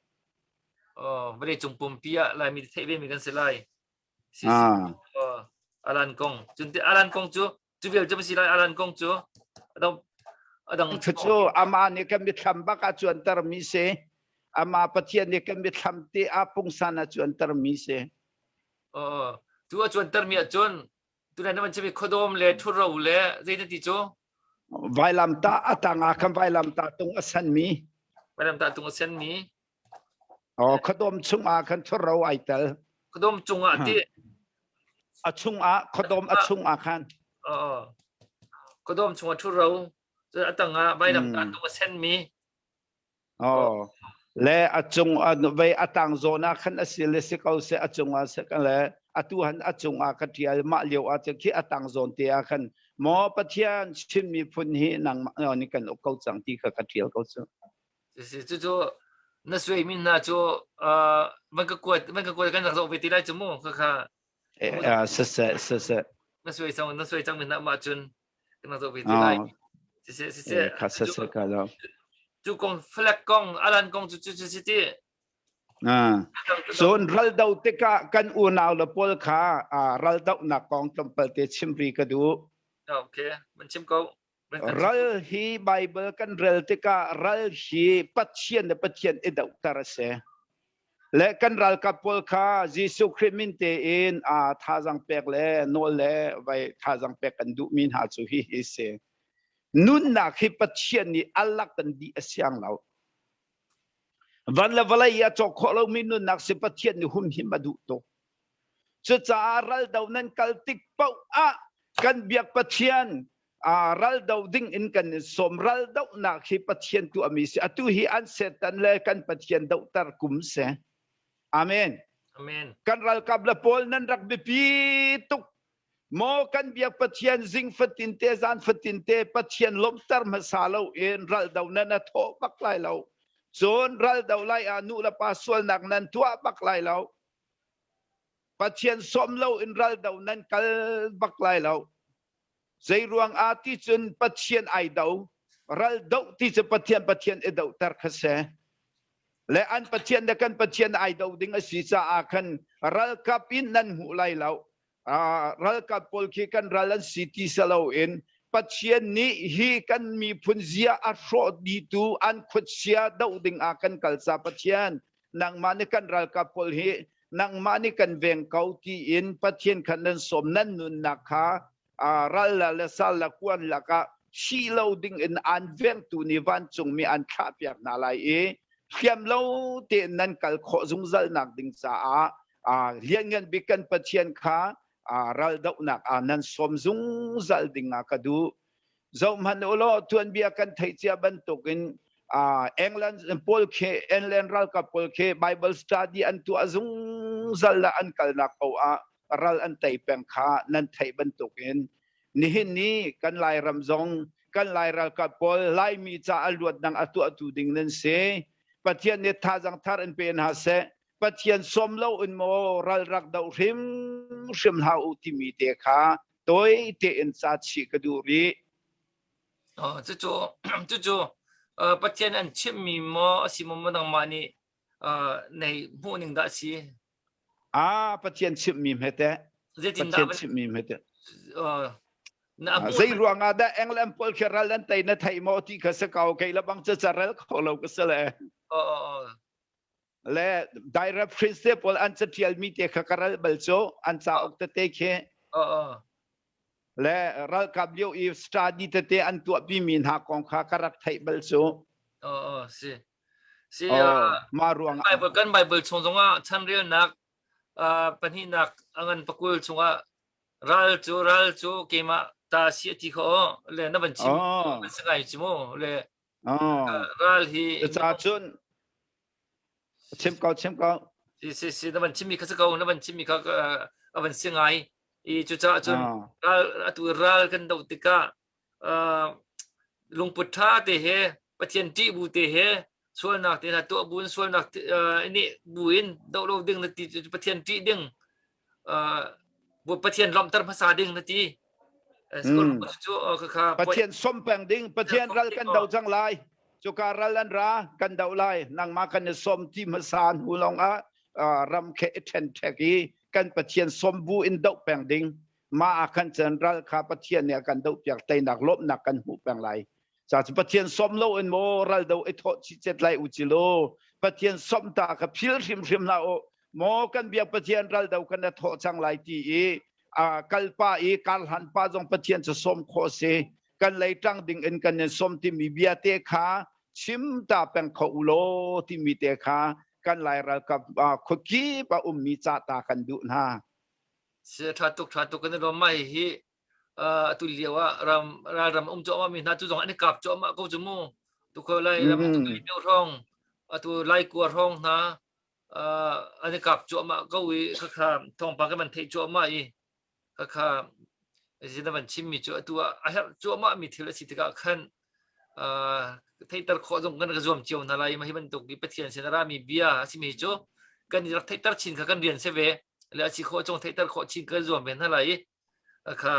Speaker 1: Vawlei cung pumpi ah Laimi theih ve mi kan si lai. Si alan kong cun alan kong cu cu vial cu si lai alan kong cu adang adang
Speaker 2: Cucu amah nih kan mithlam bak ah cuanter mi si. Amah Pathian nih kan mithlam te ah pungsan ah cuanter mi si.
Speaker 1: Tu a cuanter mi ahcun tunai na van chim khuadawm le ṭhuro le zei na ti cu?
Speaker 2: Vailamtah a tang ah khan vailamtah tung a san mi.
Speaker 1: Vailamtah tung a sen mi.
Speaker 2: Oh, khuadawm chung ah khan ṭhuro ai tel.
Speaker 1: Khuadawm cung ah ti.
Speaker 2: A chung ah khuadawm a chung ah khan.
Speaker 1: Oh. Khuadawm chung ah ṭhuro a tang ah vailamtah tung a sen mi.
Speaker 2: Oh. Le a cung vei a tang zawn ah khan a si le si ko se a cung ah se le atu han a cung ah ka tial mah lio ah khi a tang zawn te ah khan maw Pathian Chin miphun hi nangmah nih kan uk ko cang ti kha ka tial ko cu.
Speaker 1: Si cu cu na suai min hna cu van ka kuat van ka kuat kan rak zoh ve ti lai cu mu kha kha
Speaker 2: se se se se
Speaker 1: na suai cang na suai cang min hna mah cun kan rak zoh ve ti lai. Si se si se
Speaker 2: kha se se ka lo.
Speaker 1: Cu kong flag kong alan kong cu cu si ti.
Speaker 2: Cun ral do tikah kan unau le pawl kha ral dohnak kong tlawmpal te chim ri ka duh.
Speaker 1: Okay, man chim ko.
Speaker 2: Ral hi Bible kan rel tikah ral hi Pathian le Pathian i dohter a si. Le kan ralkap pawl kha Jesuh Khrih min tein a thazang pek le nawl le vai thazang pek kan duhmi hna cu hi hi si. Nunnak hi Pathian nih a lak kan dih a siang lo. Van le vawlei i a cawk khawh lomi nunnak si Pathian nih humhim a duh tuk. Cucaah raldo nan kal tik paoh ah kan biak Pathian raldo ding in kan in sawm. Raldohnak hi Pathian tuahmi si. Atu hi an Satan le kan Pathian dohter kum si. Amen.
Speaker 1: Amen.
Speaker 2: Kan ralkap le pawl nan rak biapi tuk. Maw kan biak Pathian zing fatin te zan fatin te Pathian lawmhter hmasa lo in raldo nan a thawh bak lai lo. Cun raldo lai ah nu le pa sualnak nan tuah bak lai lo. Pathian sawm lo in raldo nan kal bak lai lo. Zei ruang ah ti cun Pathian ai do, ral doh ti cu Pathian Pathian i dohter kha si. Le an Pathian le kan Pathian ai do ding a si caah khan ralkap in nan hmuh lai lo. Ralkap pawl khi kan ral an si ti si loin Pathian nih hi kan miphun zia a hrawh ditu an khuachia doh ding ah kan kal ca Pathian nangmah nih kan ralkap pawl hi nangmah nih kan veng ko tiin Pathian kha nan sawm nan nunnak kha ral le sal le kuan lakah thi lo ding in an vengtu nih vancungmi an thlahpiak hna lai i hliam lo tein nan kal khawh zungzal nak ding caah lianngan bik kan Pathian kha raldohnak ah nan sawm zungzal ding ah ka duh. Zohhmanh u law tuanbia kan theih cia bantukin England pawl khi England ralkap pawl khi Bible study an tuah zungzal le an kalnak paoh ah ral an tei peng kha nan theih bantukin nihin ni kan Lairam zong kan Lai ralkap pawl Laimi ca a luatnak a tuahtu ding nan si. Pathian nih thazang thar in pe hna seh. Pathian sawm lo in maw ral rak doh hrim hrim hlah u timi te kha tawi tein ca chih ka duh rih.
Speaker 1: Oh, cucu cucu Pathian an chimmi maw a si maw nangmah nih nei hmuh ning dah si?
Speaker 2: Ah, Pathian chimhmi hme teh.
Speaker 1: Zeitindah
Speaker 2: Pathian chimmi hmete.
Speaker 1: Uh, na hmuh
Speaker 2: Zei ruangah dah England pawl khi ral an tei na thei maw ti kha si ko kei le bang cu carel kho lo ka si le.
Speaker 1: Oh, oh, oh.
Speaker 2: Le direct Prince te pawl an catial mi te kha ka ral bal cu an cauk tete khi.
Speaker 1: Oh, oh.
Speaker 2: Le ralkap lio i study tete an tuahpi mi hna kong kha ka rak theih bal cu.
Speaker 1: Oh, oh, si. Si,
Speaker 2: Oh,
Speaker 1: uh,
Speaker 2: mah ruangah.
Speaker 1: Bible kan Bible chung zongah chanrelnak pahnihnak a ngan pakul chungah ral cu ral cu keimah ta si a ti kho le na van chim
Speaker 2: Oh.
Speaker 1: van si ngai ci mu le
Speaker 2: Oh.
Speaker 1: ral hi
Speaker 2: Cucaah cun chim ko chim ko.
Speaker 1: si si si na van chimmi kha si ko na van chimmi kha a van si ngai i cucaah cun
Speaker 2: Oh.
Speaker 1: ral atu ral kan doh tikah lungput ṭha te he Pathian ṭih bu te he sualnak te hna tuah bu in sualnak nih bu in doh lo ding na ti Pathian ṭih ding Pathian lawmhter hmasa ding na ti
Speaker 2: Pathian som peng ding Pathian ral kan do cang lai cuka ral an ra kan do lai nangmah kan i som ti hmasa hnu lawng ah ram khe i ṭhen ṭhek i kan Pathian som bu in doh peng ding mah ah khan cun ral kha Pathian nih a kan dohpiak teinak lawmhnak kan hmuh peng lai. Ca cu Pathian sawm lo in maw ral do i thawh chih cet lai u ci law Pathian sawm ta kha phil hrimhrim hlah u maw kan biak Pathian ral do kan i thawh cang lai ti i a kalpa i karhlan pa zong Pathian cu sawm khawh si kan lei ṭang ding in kan in sawm timi bia te kha chim ta peng kho u law timi te kha kan lai ralkap khuakip a ummi ca ta kan duh hna.
Speaker 1: Si ṭha tuk ṭha tuk kan i lawm mah hihi atu lio ah ram ralram um cuahmah mi hna cu zong an i kap cuahmah ko cu mu tu kho lai ram tu myo hrawng atu lai kua hrawng hna an i kap cuahmah ko i khakha thawngpang kan van theih cuahmah i khakha zin van chimmi cu atu ah a herh cuahmah mi thil a si tikah khan theihter khawh zong kan ka zuam cio hna lai hi bantuk i Pathian sin a rami bia a simi cu kan i rak theihter chin kha kan rian si ve le a si khawh chung theihter khawh chin kan zuam ve hna lai i kha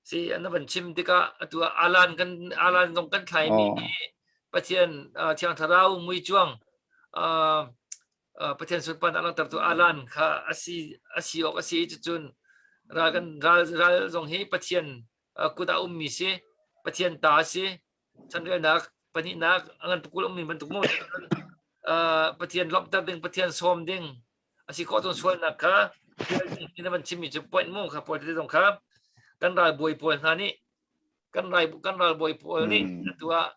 Speaker 1: si an van chim tikah atu alan kan alan zong kan thlai mi Pathian Thiang Thlarau mui cuang Pathian sunparnak langhtertu alan kha asi asi awk asi cucun ral kan ral ral zong hi Pathian kut ah ummi si Pathian ta si chanrelnak pahnihnak a ngan pakul ummi bantuk mu Pathian lawmhter ding Pathian sawm ding asi khawh cun sualnak kha na van chimmi cu point mu kha pawl te zong kha kan ral bawi pawl hna nih kan ral kan ral bawi pawl nih atu ah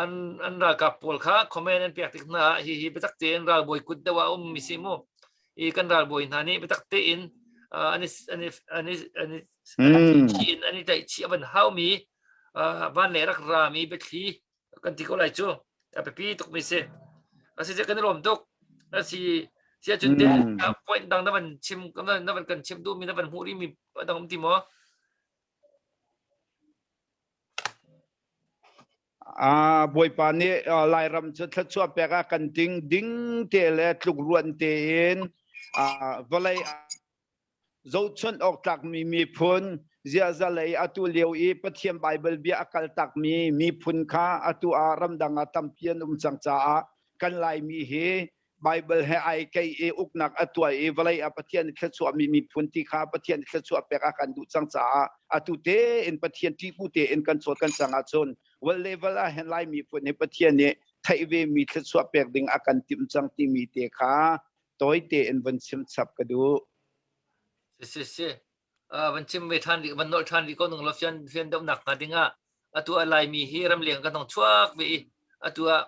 Speaker 1: an an ralkap pawl kha comment an pek tik hna ah hihi biatak tein ralbawi kut deuh ah a ummi si mu i kan ralbawi hna nih biatak tein an i an i an i an i in an i tlaih chih a van haumi van le rak rami biathli kan ti ko lai cu a biapi tuk mi si asi kan i lawm tuk asi sia cun te point dang na van chim na van kan chim duh mi na van hmuh rih mi dang um ti maw
Speaker 2: Bawipa nih Lairam cu thluachuah pek a kan ding ding te le tlukruan tein vawlei zohchunh awk tlakmi miphun ziaza lei atu lio i Pathian Baibal bia a kal takmi miphun kha atu ah ramdang ah tampi an um cang caah kan Laimi hi Baibal he ai kei i uknak a tuah i vawlei ah Pathian thluachuahmi miphun ti kha Pathian thluachuah pek a kan duh cang caah atu tein Pathian ṭihbu tein kan cawl kan cang ahcun world level ah hin Lai miphun hi Pathian nih theih ve mi thluachuah pek ding a kan timh cang timi te kha tawi tein van chim chap ka duh.
Speaker 1: Si si si. Van chim ve ṭhan rih van nolh ṭhan rih ko nung law fian fian deuhnak hnga ding ah atu ah Laimi hi ramleng kan hong chuak ve i atu ah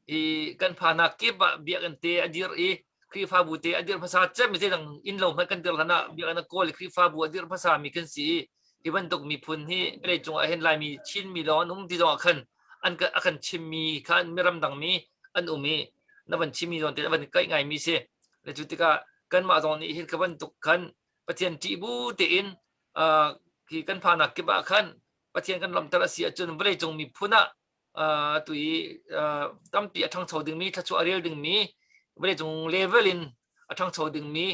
Speaker 1: i kan phanak kip ah biakinn te a dir i Khrihfabu te a dir hmasa cem mi zeidang inn lo hmanh kan dir hlan ah biakinn a kawl i Khrihfabu a dir hmasa mi kan si i hi bantuk miphun hi vawlei cung ah hin Laimi Chinmi lawng an um ti zong ah khan an a kan chimmi kha miram dangmi an um i na van chimmi zawn te a van kaih ngaimi si le cu tikah kanmah zong nih hin ka bantuk khan Pathian ṭih bu tein khi kan phanak kip ah khan Pathian kan lawmhter a si ahcun vawleicung miphun ah tu i tampi a ṭhangcho dingmi thluachuah a rel dingmi vawleicung level in a ṭhangcho dingmi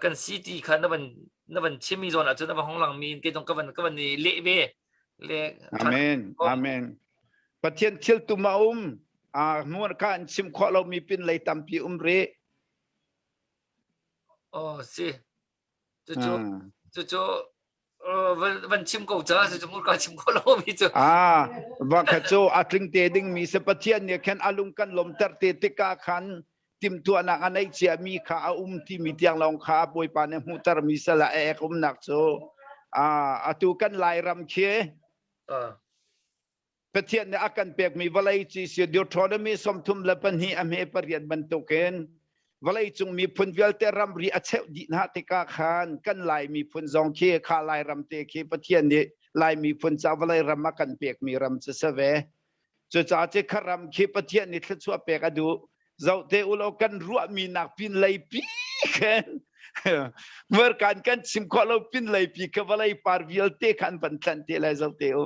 Speaker 1: kan si ti kha na van na van chimmi zawn ahcun a va hong langmi ke zong ka van ka van i leh ve le
Speaker 2: Amen amen Pathian thil tum a um a hmuar ka an chim khawh lomi pin lei tampi um rih
Speaker 1: Oh si. Cucu
Speaker 2: Hmm.
Speaker 1: Cucu van chim ko ca cucu hmurka chim ko lo mi cu.
Speaker 2: Ah, va kha cu a tling te ding mi se Pathian nih khan alung kan lomter te tikah khan timhtuahnak a neih cia mi kha a um ti mi tiang lawng kha Bawipa nih hmuhter mi sala ek umnak cu ah atu kan Lairam khi Pathian nih a kan pekmi vawlei ci si Deuteronomy 32 a hme pariat bantukin vawleicung miphun vialte ramri a cheuh dih hna tikah khan kan Lai miphun zong khi kha Lairam te khi Pathian nih Lai miphun ca vawlei ram a kan pekmi ram cu si ve. Cucaah cu kha ram khi Pathian nih thluachuah pek a duh. Zoh te u law kan ruahmi nak pin lei pi khin hmurkan kan chim khawh lo pin lei pi kha vawlei par vialte kha an van tlanh te lai zoh te u.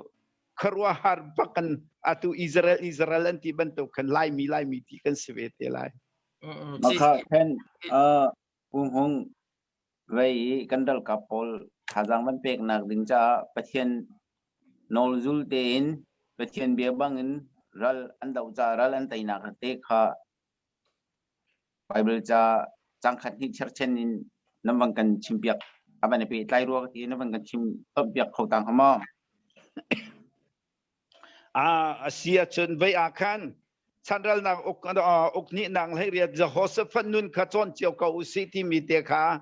Speaker 2: Khuaruahhar bak an atu Israel Israel an ti bantuk khan Laimi Laimi ti kan si ve te lai.
Speaker 3: Makha khen Pu Hmung vei i kan ralkap pawl thazaang van peknak ding caah Pathian nawl zul tein Pathian bia bangin ral an doh caah ral an teinak te kha Bible ca cangkhat hnih cherchen in nan van kan chimpiak a van i pehtlai rua ka ti na van kan chim piak kho tang maw?
Speaker 2: Ah, a si ahcun vei ah khan chanralnak uk uk nih nang hlei riat Jehoshaphat nun kha cawn cio ko u sih timi te kha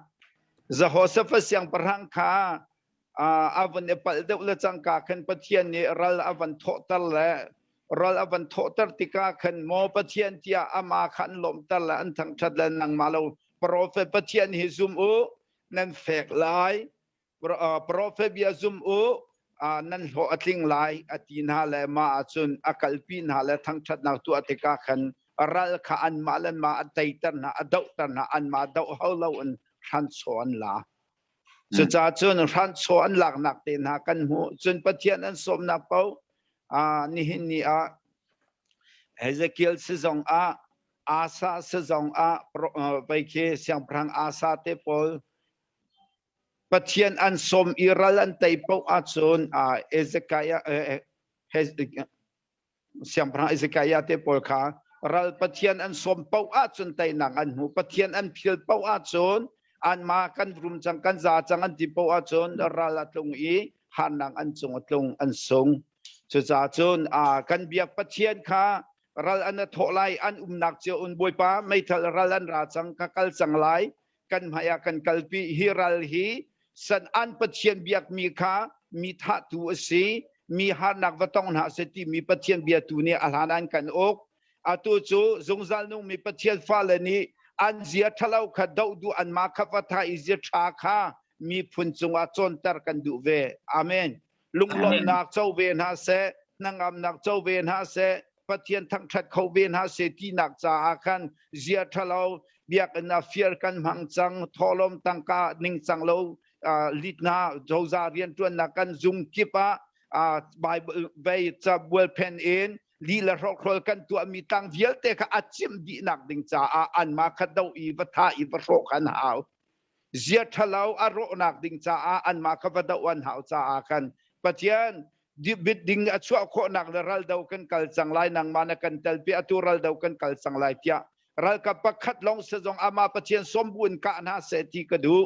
Speaker 2: Jehoshaphat siangpahrang kha a van i palh deuh le cangka khan Pathian nih ral a van thawhter le ral a van thawhter tikah khan maw Pathian tiah amah kha an lawmhter le an thangṭhat le nangmah lo profet Pathian hi zum u nan fek lai profet bia zum u nan hlawh a tling lai a ti hna le mah ahcun a kalpi hna le thangṭhatnak tuah tikah khan ral kha anmah le mah a teiter hna a dohter hna anmah doh hau lo in hranchaw an la. Cucaah cun hranchaw an laknak te hna kan hmuh. Cun Pathian an sawmnak paoh nihin ni ah Ezekiel si zong ah Asa si zong ah vei khi siangpahrang Asa te pawl Pathian an sawm i ral an tei paoh ahcun Ezekiah Siangpahrang Ezekiah te pawl kha ral Pathian an sawm paoh ahcun teinak an hmu. Pathian an phil paoh ahcun anmah kan rum cang kan za cang an ti paoh ahcun ral a tlung i harnak an cung a tlung an sung. Cucaah cun kan biak Pathian kha ral an a thawh lai an umnak cio un Bawipa meithal ral an ra cang ka kal cang lai kan hmai ah kan kalpi hi ral hi san an Pathian biakmi kha mi thahtu a si mi harnak va tong hna seh timi Pathian biatu nih a hlan an kan uk atu cu zungzal nungmi Pathian fale nih an zia ṭhalo kha doh duh anmah kha va tha i zia ṭha kha miphun cungah cawnter kan duh ve amen lunglawmhnak co ve hna seh hnangamnak co ve hna seh Pathian thangṭhat kho ve hna seh tinak caah khan zia ṭhalo biakinn ah fir kan hmang cang thawhlawm tangka ningcang lo litna cozah rianṭuannak kan zung kip ah Bible vei cabual phen in li le hrawkhrol kan tuahmi tlang vialte kha a cimh dihnak ding caah anmah kha do i va tha i va hrawh khan hau zia ṭhalo a rawhnak ding caah anmah kha va doh an hau caah khan Pathian bit ding a chuah khawhnak le raldo kan kal cang lai nangmah na kan telpi atu raldo kan kal cang lai tiah ralkap pakhat lawng se zong amah Pathian sawm bu in kah hna seh ti ka duh.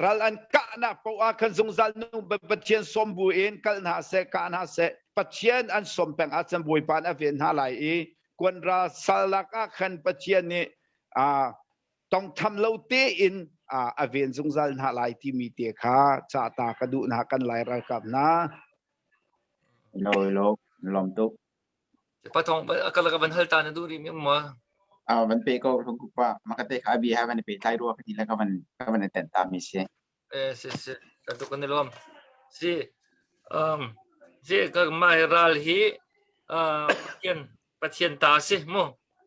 Speaker 2: Ral an kahnak poah ah khan zungzal nu Pathian sawm bu in kal hna seh kah hna seh Pathian an sawm peng ahcun Bawipa an a ven hna lai i kuanra sal lak ah khan Pathian nih tongtham lo tein a ven zungzal hna lai timi te kha ca ta ka duh hna kan lai ralkap hna.
Speaker 3: Lo lo lom tuk.
Speaker 1: Pathong akal ka van hal ta na duh rih mi ma?
Speaker 3: A van pe ko rung pa makate kha bi ha van pe tlai rua ka ti le ka van ka van ten ta mi si.
Speaker 1: Eh si si ka tu kan lom. Si um si ka mai ral hi Pathian Pathian ta si mu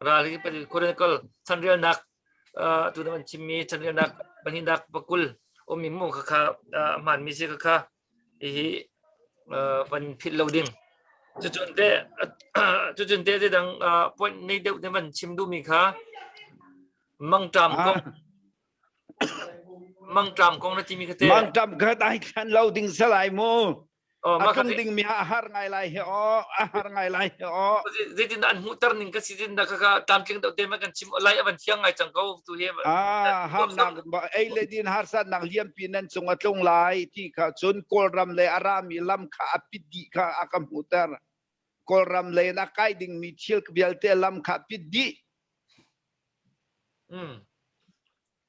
Speaker 1: ral hi Chronicle chanrialnak tu na van chimmi chanrialnak pahnihnak pakul ummi mu kha kha hmaan mi si kha kha hihi van philh lo ding cucun te cucun te dang point nei deuh te van chim duhmi kha mangṭam kong mangṭam kong na timi kha te
Speaker 2: mangṭam kha dai thlan lo ding salai mu.
Speaker 1: Oh,
Speaker 2: A tlung ding mi a har ngai lai he o a har ngai lai he o.
Speaker 1: Zeitin an hmuhter ning ka si tin da ka tlamtling deuh te ma kan chim lai avan thiang ngai cang ko tu hi.
Speaker 2: Ah harnak ei le din harsatnak liampi nan cung a tlung lai ti kha cun Kawlram le a rami lam kha a pit dih kha a ka hmuhter. Kawlram lei in a kai dingmi thil vialte lam kha pit dih.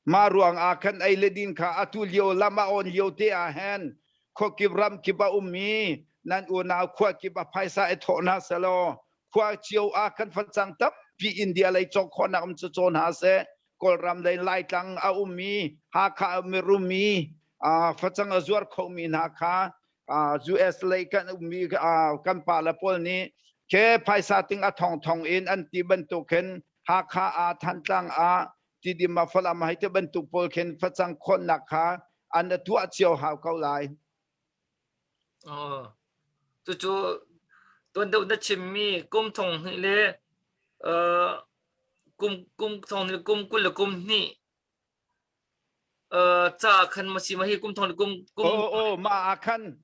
Speaker 2: Mah ruang ah khan ei le din kha atu lio lam a awn lio te ah hin khuakip ram kip a ummi nan unau khua kip a phaisa i thawh hna selaw khua cio ah khan facang tampi India lei cawk khawhnak um cu caw hna seh. Kawlram lei Laitlang a ummi Hakha a ummi rumi facang a zuar khomi hna kha US lei kan ummi kan pa le pawl nih ke phaisa ting a thong thong in an ti bantuk hin Hakha ah Thantlang ah Tidim ah Falam ah hei ti bantuk pawl khin facang khawnnak kha an tuah cio hau ko lai.
Speaker 1: Oh. Cucu tuan deuh na chimmi kum thong hnih le kum kum thong hnih kum 20 le kum hnih ca khan ma si ma hi kum thong kum kum
Speaker 2: Oh oh ma ah khan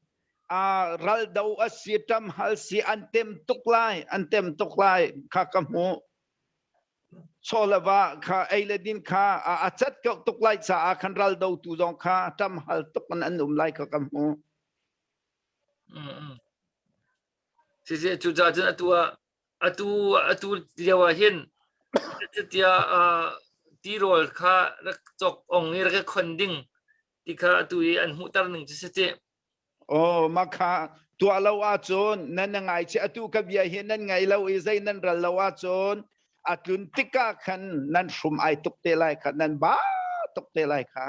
Speaker 2: ral do a si tam hal si an tem tuk lai an tem tuk lai kha ka hmu chaw le va kha ei le din kha a cat ko tuk lai caah khan ral do tu zong kha tam hal tuk an an um lai kha ka hmu
Speaker 1: Si si cu ca cun atu ah atu atu lio ah hin tiah tirawl kha rak cawk ong i rak i khon ding ti kha atu i an hmuhter ning cu si ti.
Speaker 2: Oh makha tuah lo ahcun nan ngai chi atu ka bia hi nan ngai lo i zei nan ral lo ahcun a tlun tikah khan nan hrum ai tuk te lai kha nan ba tuk te lai kha.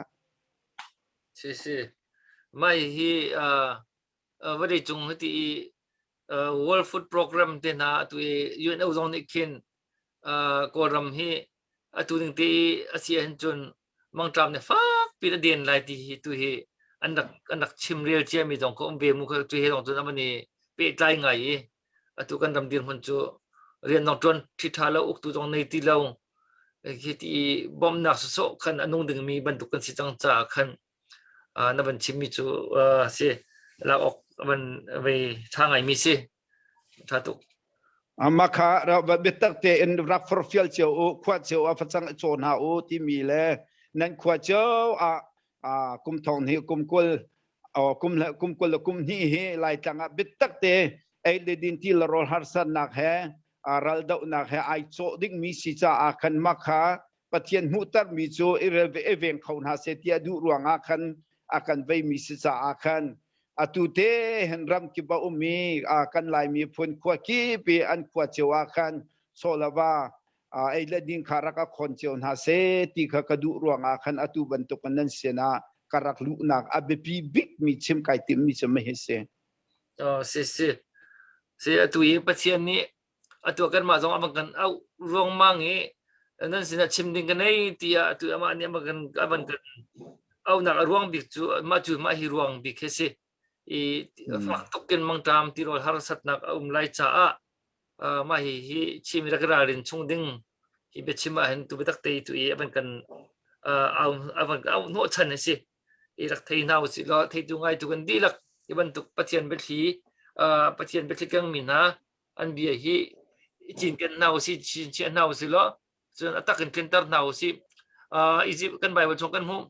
Speaker 1: Si si. Mai hi vawlei cung hiti i World Food Program te hna atu i UNO zong nih khin Kawlram hi atu ning te i a si ahhin cun mangṭam nih fak piin a den lai ti hi tu hi an rak an rak chim rel ciami zong kha um ve mu kha tu he zong cun a van i pehtlai ngai i atu kan ram dirhmun cu rian zong ṭuan ṭhi ṭha lo uktu zong nei ti lo hi ti i bawmhnak sawsawh khan a nung dingmi bantuk kan si cang caah khan na van chimmi cu si lak awk van vei ṭha ngaimi si ṭha tuk
Speaker 2: Mah kha biatak tein rak forfial cio u khua cio ah facang i caw hna u timi le nan khua cio ah kum thong hnih kum 20 kum kum 20 le kum hnih hi Laitlang ah biatak te ei le din ti le rawl harsatnak he ral dohnak he ai cawh dingmi si caah khan mah kha Pathian hmuhtermi cu i rel ve i veng kho hna seh ti a duh ruangah khan a kan veimi si caah khan atu te hin ram kip a ummi kan Lai miphun khua kip i an khua cio ah khan sawlava ei le ding kha rak a khon cio hna seh ti kha ka duh ruangah khan atu bantuk in nan sinah ka rak luhnak a biapi bikmi chim kai timmi cu hi si.
Speaker 1: Oh, si si. Si atu i Pathian nih atu kanmah zong a van kan auh ruangmang i nan sinah chim ding ka nei tiah atu amah nih a van kan a van kan auhnak a ruang bik cu mah cu mah hi ruang bik hi si i fak tuk in mangṭam tirawl harsatnak a um lai caah mah hi hi Chin rak ralrin chung ding hi biachim ah hin tu biatak te tu i a van kan a van kan auh hnawhchan a si i rak thei hna usih law theitu ngaitu kan dihlak hi bantuk Pathian biathli Pathian biathli kengmi hna an bia hi i cinken hna usih chiah hna usih law cun a tak in tlinter hna usih Egypt kan Bible chung kan hmuh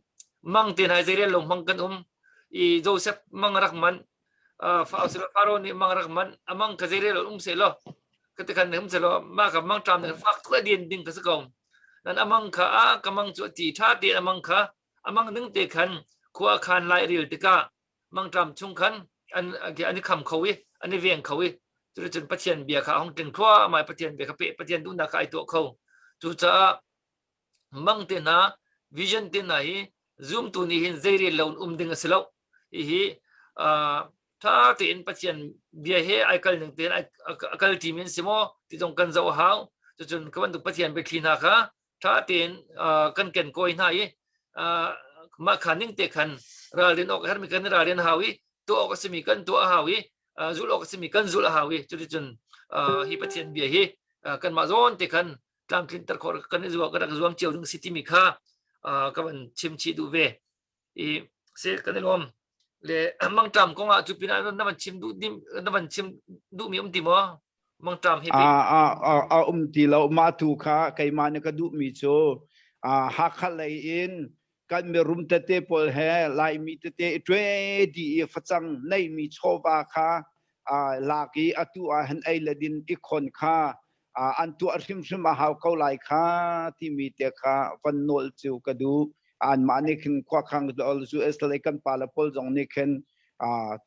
Speaker 1: mang te hna zeirel lo hmang kan um i Joseph mang rak man Pharaoh nih mang rak man amang ka zeirel um se law ka te khan um se law ma ka mang tram ne fak tu dien ding ka se ko nan amang kha a ka mang chu ti tha te amang kha amang ding te khan khua khan lai ril tikah mangṭam chung khan an an i kham kho i an i veng kho i cuticun Pathian bia kha a hung tling thluahmah i Pathian bia kha peh Pathian duhnak kha ai tuah kho cucaah mang te hna vision te hna hi zumtu nih hin zeirel lo in um ding a si lo hihi ṭha tein Pathian bia he ai kal ning tein a kal ṭimi an si maw ti zong kan zoh a hau cucun ka bantuk Pathian biathli hna kha ṭha tein kan ken kawi hna i mah kha ning te khan ralrin awk hermi kan ralrin hau i tuah awk a simi kan tuah a hau i zulh awk a simi kan zulh a hau i cuticun hi Pathian bia hi kanmah zawn te khan tlamtlinter khawh kan i zuam kan rak zuam cio ding si timi kha ka van chim chih duh ve i si kan i lawm. Le mangṭam kong ah cu pinah na van chim duh na van chim duhmi um ti maw? Mangṭam he
Speaker 2: A a a a um ti lo. Mah tu kha keimah nih ka duhmi cu Hakha lei in kan mirum tete pawl he Laimi tete i ṭue dih i facang neimi chawva kha lak i atu ah hin ei le din i khon kha an tuah hrimhrim a hau ko lai kha timi te kha van nawl cu ka duh. Anmah nih khin khuakhang US lei kan pale pawl zong nih khin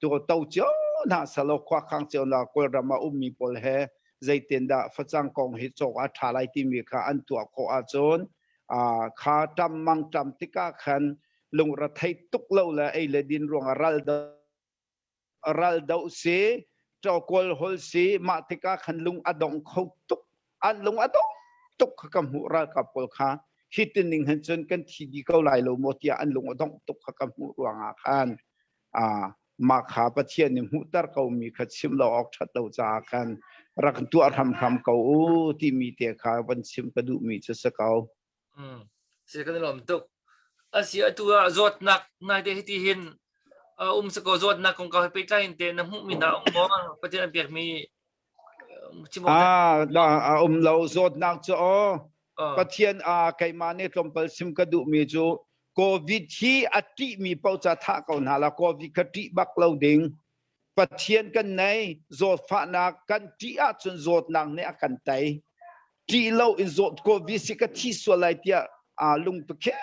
Speaker 2: tu to cio hna selaw khuakhang cio na Kawlram ah ummi pawl he zeitin dah facang kong hi cawk a ṭha lai timi kha an tuah khawh ahcun kha ṭam mang ṭam tikah khan lungrethei tuk lo le ei le din ruangah ral ral doh si kawl hol si mah tikah khan lung a dong kho tuk an lung a dong tuk kha ka hmuh ralkap pawl kha hi tining hin cun kan thi di ko lai lo maw tiah an lung a dongh tuk kha ka hmuh ruangah khan mah kha Pathian nih hmuhter ko mi kha chim lo awk ṭhat lo caah khan rak tuah hramhram ko u timi te kha van chim ka duhmi cu si ko.
Speaker 1: Si kan i lawm tuk. Asi atu ah zawtnak nai te hiti hin um sa ko zawtnak kong kau he pehtlai in te na hmuhmi hna um maw Pathian an pekmi chim awk
Speaker 2: Ah, a um lo zawtnak cu aw Pathian a keimah nih tlawmpal sim ka duhmi cu COVID hi a ṭihmi paoh ca thah ko hna la COVID kha ṭih bak lo ding Pathian kan nei zawtfahnak kan ṭih ahcun zawtnak nih a kan tei ṭih lo in zawt COVID si ka thi sual lai tiah aa lungpakhe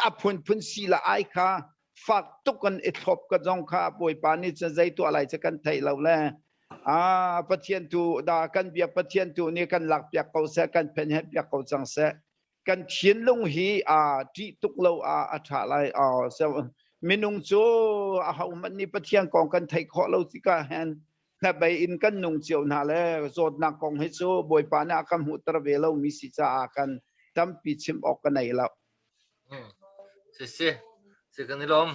Speaker 2: a phunphun si la ai kha fak tuk in i thlop ka zong kha Bawipa nih cun zei tuah lai cu kan theih lo le a Pathian tu da kan biak Pathian tu nih kan lak piak ko seh kan phen he piak ko cang seh kan thinlung hi a ṭih tuk lo a a ṭha lai minung cu a hohmanh nih Pathian kong kan theih khawh lo tikah hin hnabei in kan nung cio hna le zawtnak kong hi cu Bawipa nih a kan hmuhter ve lo mi si caah kan tampi chim awk ka nei lo.
Speaker 1: Si si si kan i lawm.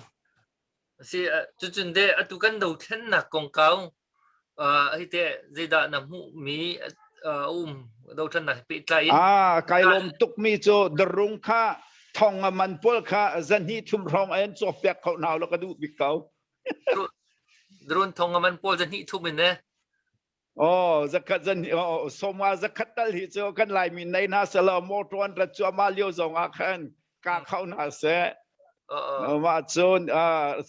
Speaker 1: Si cucun de atu kan dothlennak kongkau hi te zeidah na hmuhmi um dothlennak he pehtlai in
Speaker 2: Ah kai lawm tukmi cu darung kha thong a man pawl kha zahnih thum hrawng an cawk piak kho hna lo ka duh bik ko.
Speaker 1: Drone thong a man pawl zahnih thum in ne.
Speaker 2: Oh zakhat zan oh soma zakhat tal hi cu kan laimi nei hna selaw motor an rat cu ama lio zong ah khan ka khau hna seh. Mah cun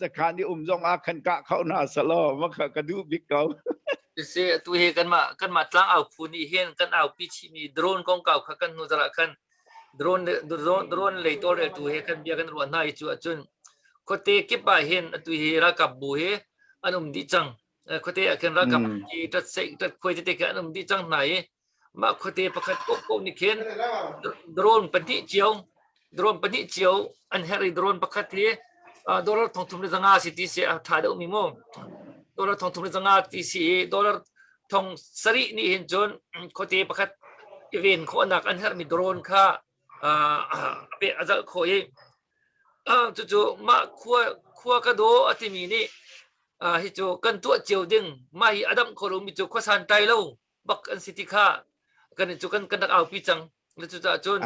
Speaker 2: sakhan i um zong ah khan ka khau hna selaw ma kha ka duh bik ko.
Speaker 1: Si tu hi kanmah kanmah tlang au phu nih hin kan au pi chih mi drone kongkau kha kan hnu zarah khan drone drone drone lei tawlrel tu he kan bia kan ruah hna i cu ahcun khuate kip ah hin atu hi ralkap bu hi an um dih cang khuate ah khin ralkap i tat sei tat khuai tete khin an um dih cang hna i mah khuate pakhat ko nih khin drone pahnih cio drone pahnih cio an herh i drone pakhat hi dollar 3500 si ti si a tha deuh mi mu dollar 3500 ti si i dollar 7000 nih hin cun khuate pakhat i ven khawhnak an herhmi drone kha a peh a zalh khawh i cucu mah khua khua ka daw a timi nih hi cu kan tuah cio ding mah hi a damh kho lomi cu khuasan tai lo bak an si ti kha kan cu kan kan rak aupi cang cucaah cun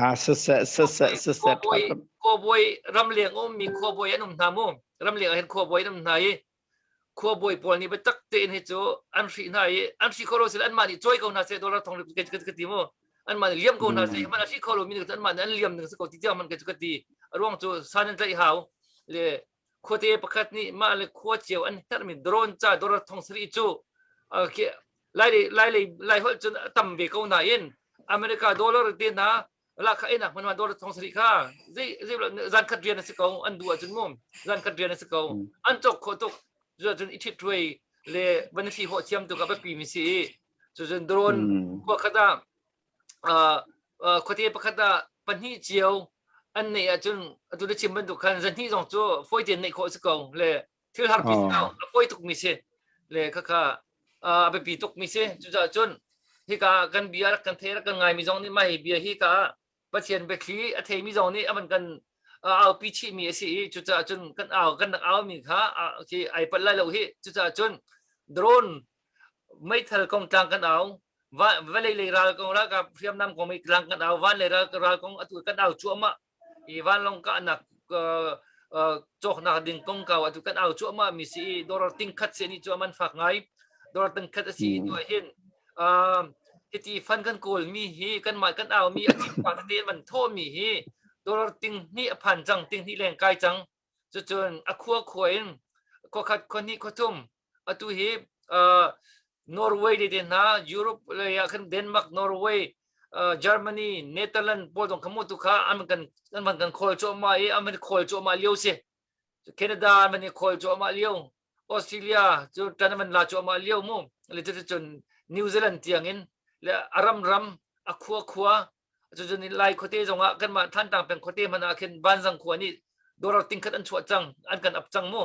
Speaker 1: khuabawi ramleng ummi khuabawi an um hna mu ramleng ah hin khuabawi an um hna i khuabawi pawl nih biatak tein hi cu an hrih hna i an hrih kho lo sile anmah nih cawi ko hna seh dollar thong ka ka ti mu anmah nih liam ko hna seh hman a hrih kho lo mi anmah nih an liam ding si ko ti tiang man ka ka ti a ruang cu san an tlaih hau le khuate pakhat nih mah le khua cio an herhmi drone ca dollar thong sarih cu lai lai lai holh cun a tam ve ko nain America dollar te hna la kha enak hman dollar thong sarih kha zei zei zan khat rian a si ko an duh ahcun mu zan khat rian a si ko an cawk khawh tuk cun i ṭhit ṭhuai le van i hawh thiam tuk a biapi mi si i cucun drone khua khat ah khuate pakhat ah pahnih cio an neih ahcun atu na chim bantuk khan zan hnih zong cu fawi tein neih khawh a si ko le thil har pi a fawi tuk mi si le khakha a biapi tuk mi si cucaah cun hika kan bia rak kan thei rak kan ngai mi zong nih mah hi bia hi ka Pathian biathli a thei mi zong nih aman kan aupi chih mi a si i cucaah cun kan au kan rak au mi kha khi ai palh lai lo hi cucaah cun drone meithal kong tlang kan au vawlei lei ral kong ralkap hriamnam kong mei tlang kan au van lei ral kong atu kan au cuahmah i vanlawng kahnak. Cawknak ding kongkau atu kan au cuahmah mi si i dollar ting khat se ni cu a man fak ngai. Dollar ting khat a si i tu ah hin hiti fund kan kawl mi hi kanmah kan au mi a cip pa tete man thawh mi hi dollar ting hnih a phan cang, ting hnih leng kai cang. Cucun a khua khua in khua khat, khua hnih, khua thum atu hi Norway le te hna Europe lei ah khan Denmark, Norway, Germany, Netherlands pawl zong kha mu tu kha an kan an van kan khawl cuahmah i an van khawl cuahmah lio si. Canada an van i khawl cuahmah lio. Australia cu ṭan an van la cuahmah lio mu. Le cuticun New Zealand tiang in le a ram ram a khua khua cucun Lai khuate zongah kanmah Thantlang peng khuate hmanh ah khin Vanzang khua nih dollar ting khat an chuah cang, an kan ap cang mu.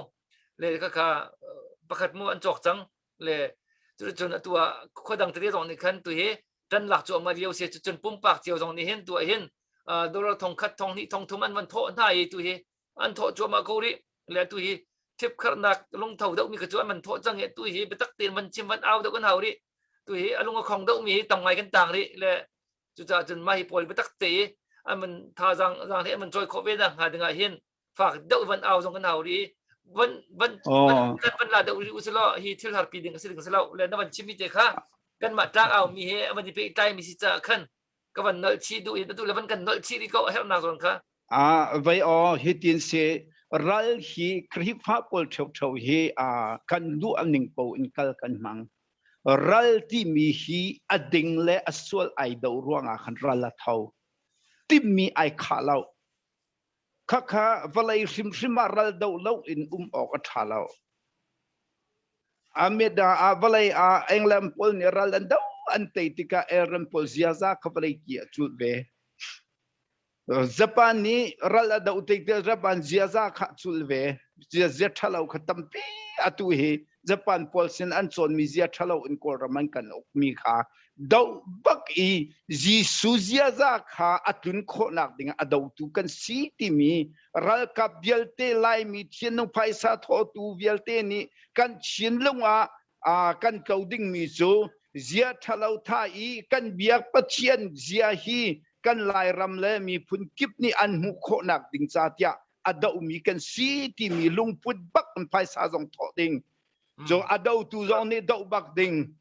Speaker 1: Le khakha pakhat mu an cawk cang. Le cuticun atu ah khua dang tete zong nih khan tu hi ṭan lak cuahmah lio si. Cucun pumpak cio zong nih hin tu ah hin dollar thong khat, thong hnih, thong thum an van thawh hna i tu hi an thawh cuahmah ko rih. Le tu hi thipkharnak lungtho deuhmi kha cu an van thawh cang i tu hi biatak tein van chim van au deuh kan hau rih. Tu hi a lung a khong deuhmi hi tam ngai kan tang rih. Le cucaah cun mah hi pawl biatak te i an van thazaang zaang hlei an van cawi khawh ve nak hnga dingah hin fak deuh van au zong kan hau rih. Van van van van la deuh rih usilaw hi thil harpi ding a si ding si lo. Le na van chimmi te kha kanmah tlang au mi he a van i pehtlai mi si caah khan ka van nolh chih duh i atu le van kan nolh chih rih ko a herhnak zawn kha.
Speaker 2: Ah vei aw hitin si ral hi Khrihfa pawl ṭheuṭheu hi kan duh ning po in kal kan hmang. Ral timi hi a ding le a sual ai do ruangah khan ral a tho. Timmi ai khah lo. Khakha vawlei hrimhrim ah ral do lo in um awk a ṭha lo. Amida ah vawlei ah England pawl nih ral an do an tei tikah Aaron pawl ziaza kha vawlei ki a cul ve. Japan nih ral a doh tik te Japan ziaza kha cul ve. Zia ṭhalo kha tampi atu hi Japan pawl sin an cawnmi zia ṭhalo in Kawlram an kan ukmi kha doh bak i Jesuh ziaza kha a tlun khawhnak ding a dotu kan si timi ralkap vialte Laimi thianung phaisa thawtu vialte nih kan thinlung ah kan tlo dingmi cu zia ṭhalo tha i kan biak Pathian zia hi kan Lairam le miphun kip nih an hmuh khawhnak ding ca tiah a dohmi kan si timi lungput bak in phaisa zong thawh ding. Cu a dotu zong nih doh bak ding.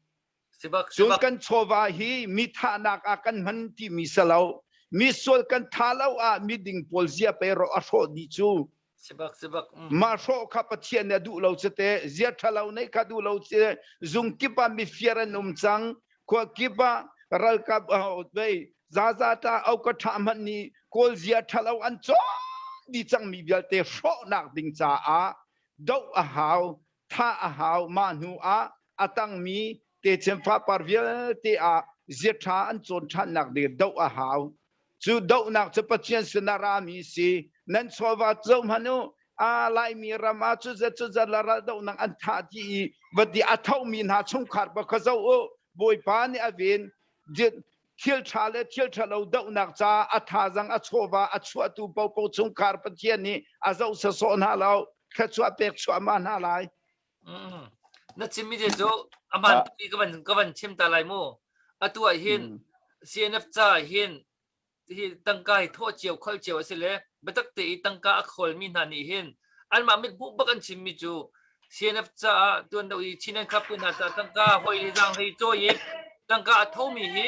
Speaker 2: Cun kan chawva hi mi thahnak ah kan hman timi si lo. Mi sual kan tha lo ah miding pawl zia pe rawh a hrawh dih cu.
Speaker 1: Sibak sibak.
Speaker 2: Mah hrawh kha Pathian nih a duh lo cu te, zia ṭhalo neih kha duh lo ci, zung kip ah mifiar an um cang, khua kip ah ralkap vei zaza ta au ka ṭha hmanh nih kawl zia ṭhalo an cawn dih cangmi vialte hrawhnak ding caah doh a hau, thah a hau. Mah hnu ah a tangmi techin fapar vialte ah zia ṭha an cawn ṭhannak ding doh a hau. Cu dohnak cu Pathian sin a rami si. Nan chawva zoh hmanh u. A Laimi ram ah cuzat cuzat la ral dohnak an thah ti i va ti a thomi hna chungkhar pa kha zoh u. Bawipa nih a ven. Thil ṭha le thil ṭhalo dohnak caah a thazang a chawva a chuahtu popo chungkhar Pathian nih a zoh sawsawh hna lo. Thluachuah pek chuahmah hna lai.
Speaker 1: Na chimmi te cu aman tukmi ka van chim ta lai mu. Atu ah hin CNF ca hin hi tangka hi thawh cio khol cio a si le biatak te i tangka a khawlmi hna nih hin anmah mit hmuh bak an chimmi cu CNF caah tuan do i Chin an khap hna ca tangka hoi le zaang hlei cawi i tangka a thomi hi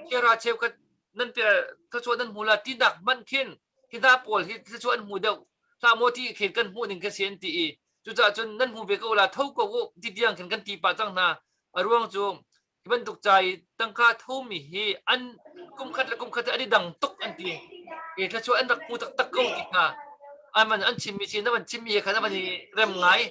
Speaker 1: kera cheukhat nan pe thluachuah nan hmu la ti nak hmanh khin hi hna pawl hi thluachuah an hmu deuh hlah maw ti khin kan hmuh ning ka si an ti i cucaah cun nan hmu ve ko la tho ko u ti tiang khin kan ti pah cang hna. A ruang cu hi bantuk ca i tangka thomi hi an kumkhat le kumkhat an i dang tuk an ti i thluachuah an rak hmu taktak ko ti kha an an chimmi si na van chimmi he khan a van i rem ngai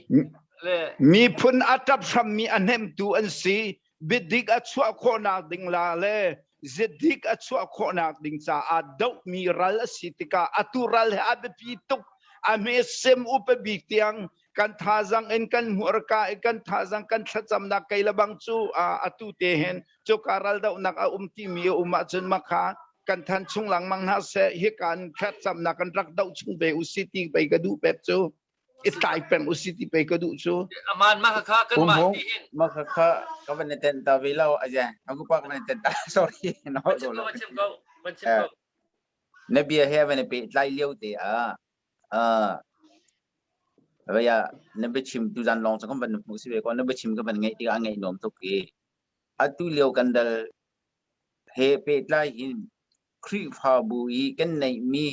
Speaker 1: le
Speaker 2: Miphun a ṭap hrammi a hnemtu an si. Biadik a chuah khawhnak ding la le ziadik a chuah khawhnak ding caah dohmi ral a si tikah atu ral he a biapi tuk. A hme sem upa bik tiang kan thazang in kan hmurka in kan thazang kan thlacamnak kei le bang cu atu te hin cuka ral dohnak a um timi a um ahcun makha kan than chung lengmang hna seh. Hi kan thlacamnak kan rak doh chung ve usi ti pei ka duh pek cu, i tlai peng usi ti pei ka duh cu.
Speaker 1: Aman ma kha kan mah ti hin
Speaker 3: ma kha kha ka van ten ta ve lo aja aku pa kan ten ta, sorry.
Speaker 1: No no, chim ko, van chim ko.
Speaker 3: Na bia he van pe tlai lio te a. Vei ah na biachim tuzan lawng cu kan van hmuh si ve ko na biachim ka van ngaih tikah a ngaih nuam tuk i atu lio kan dal he pehtlai in Khrihfabu i kan neihmi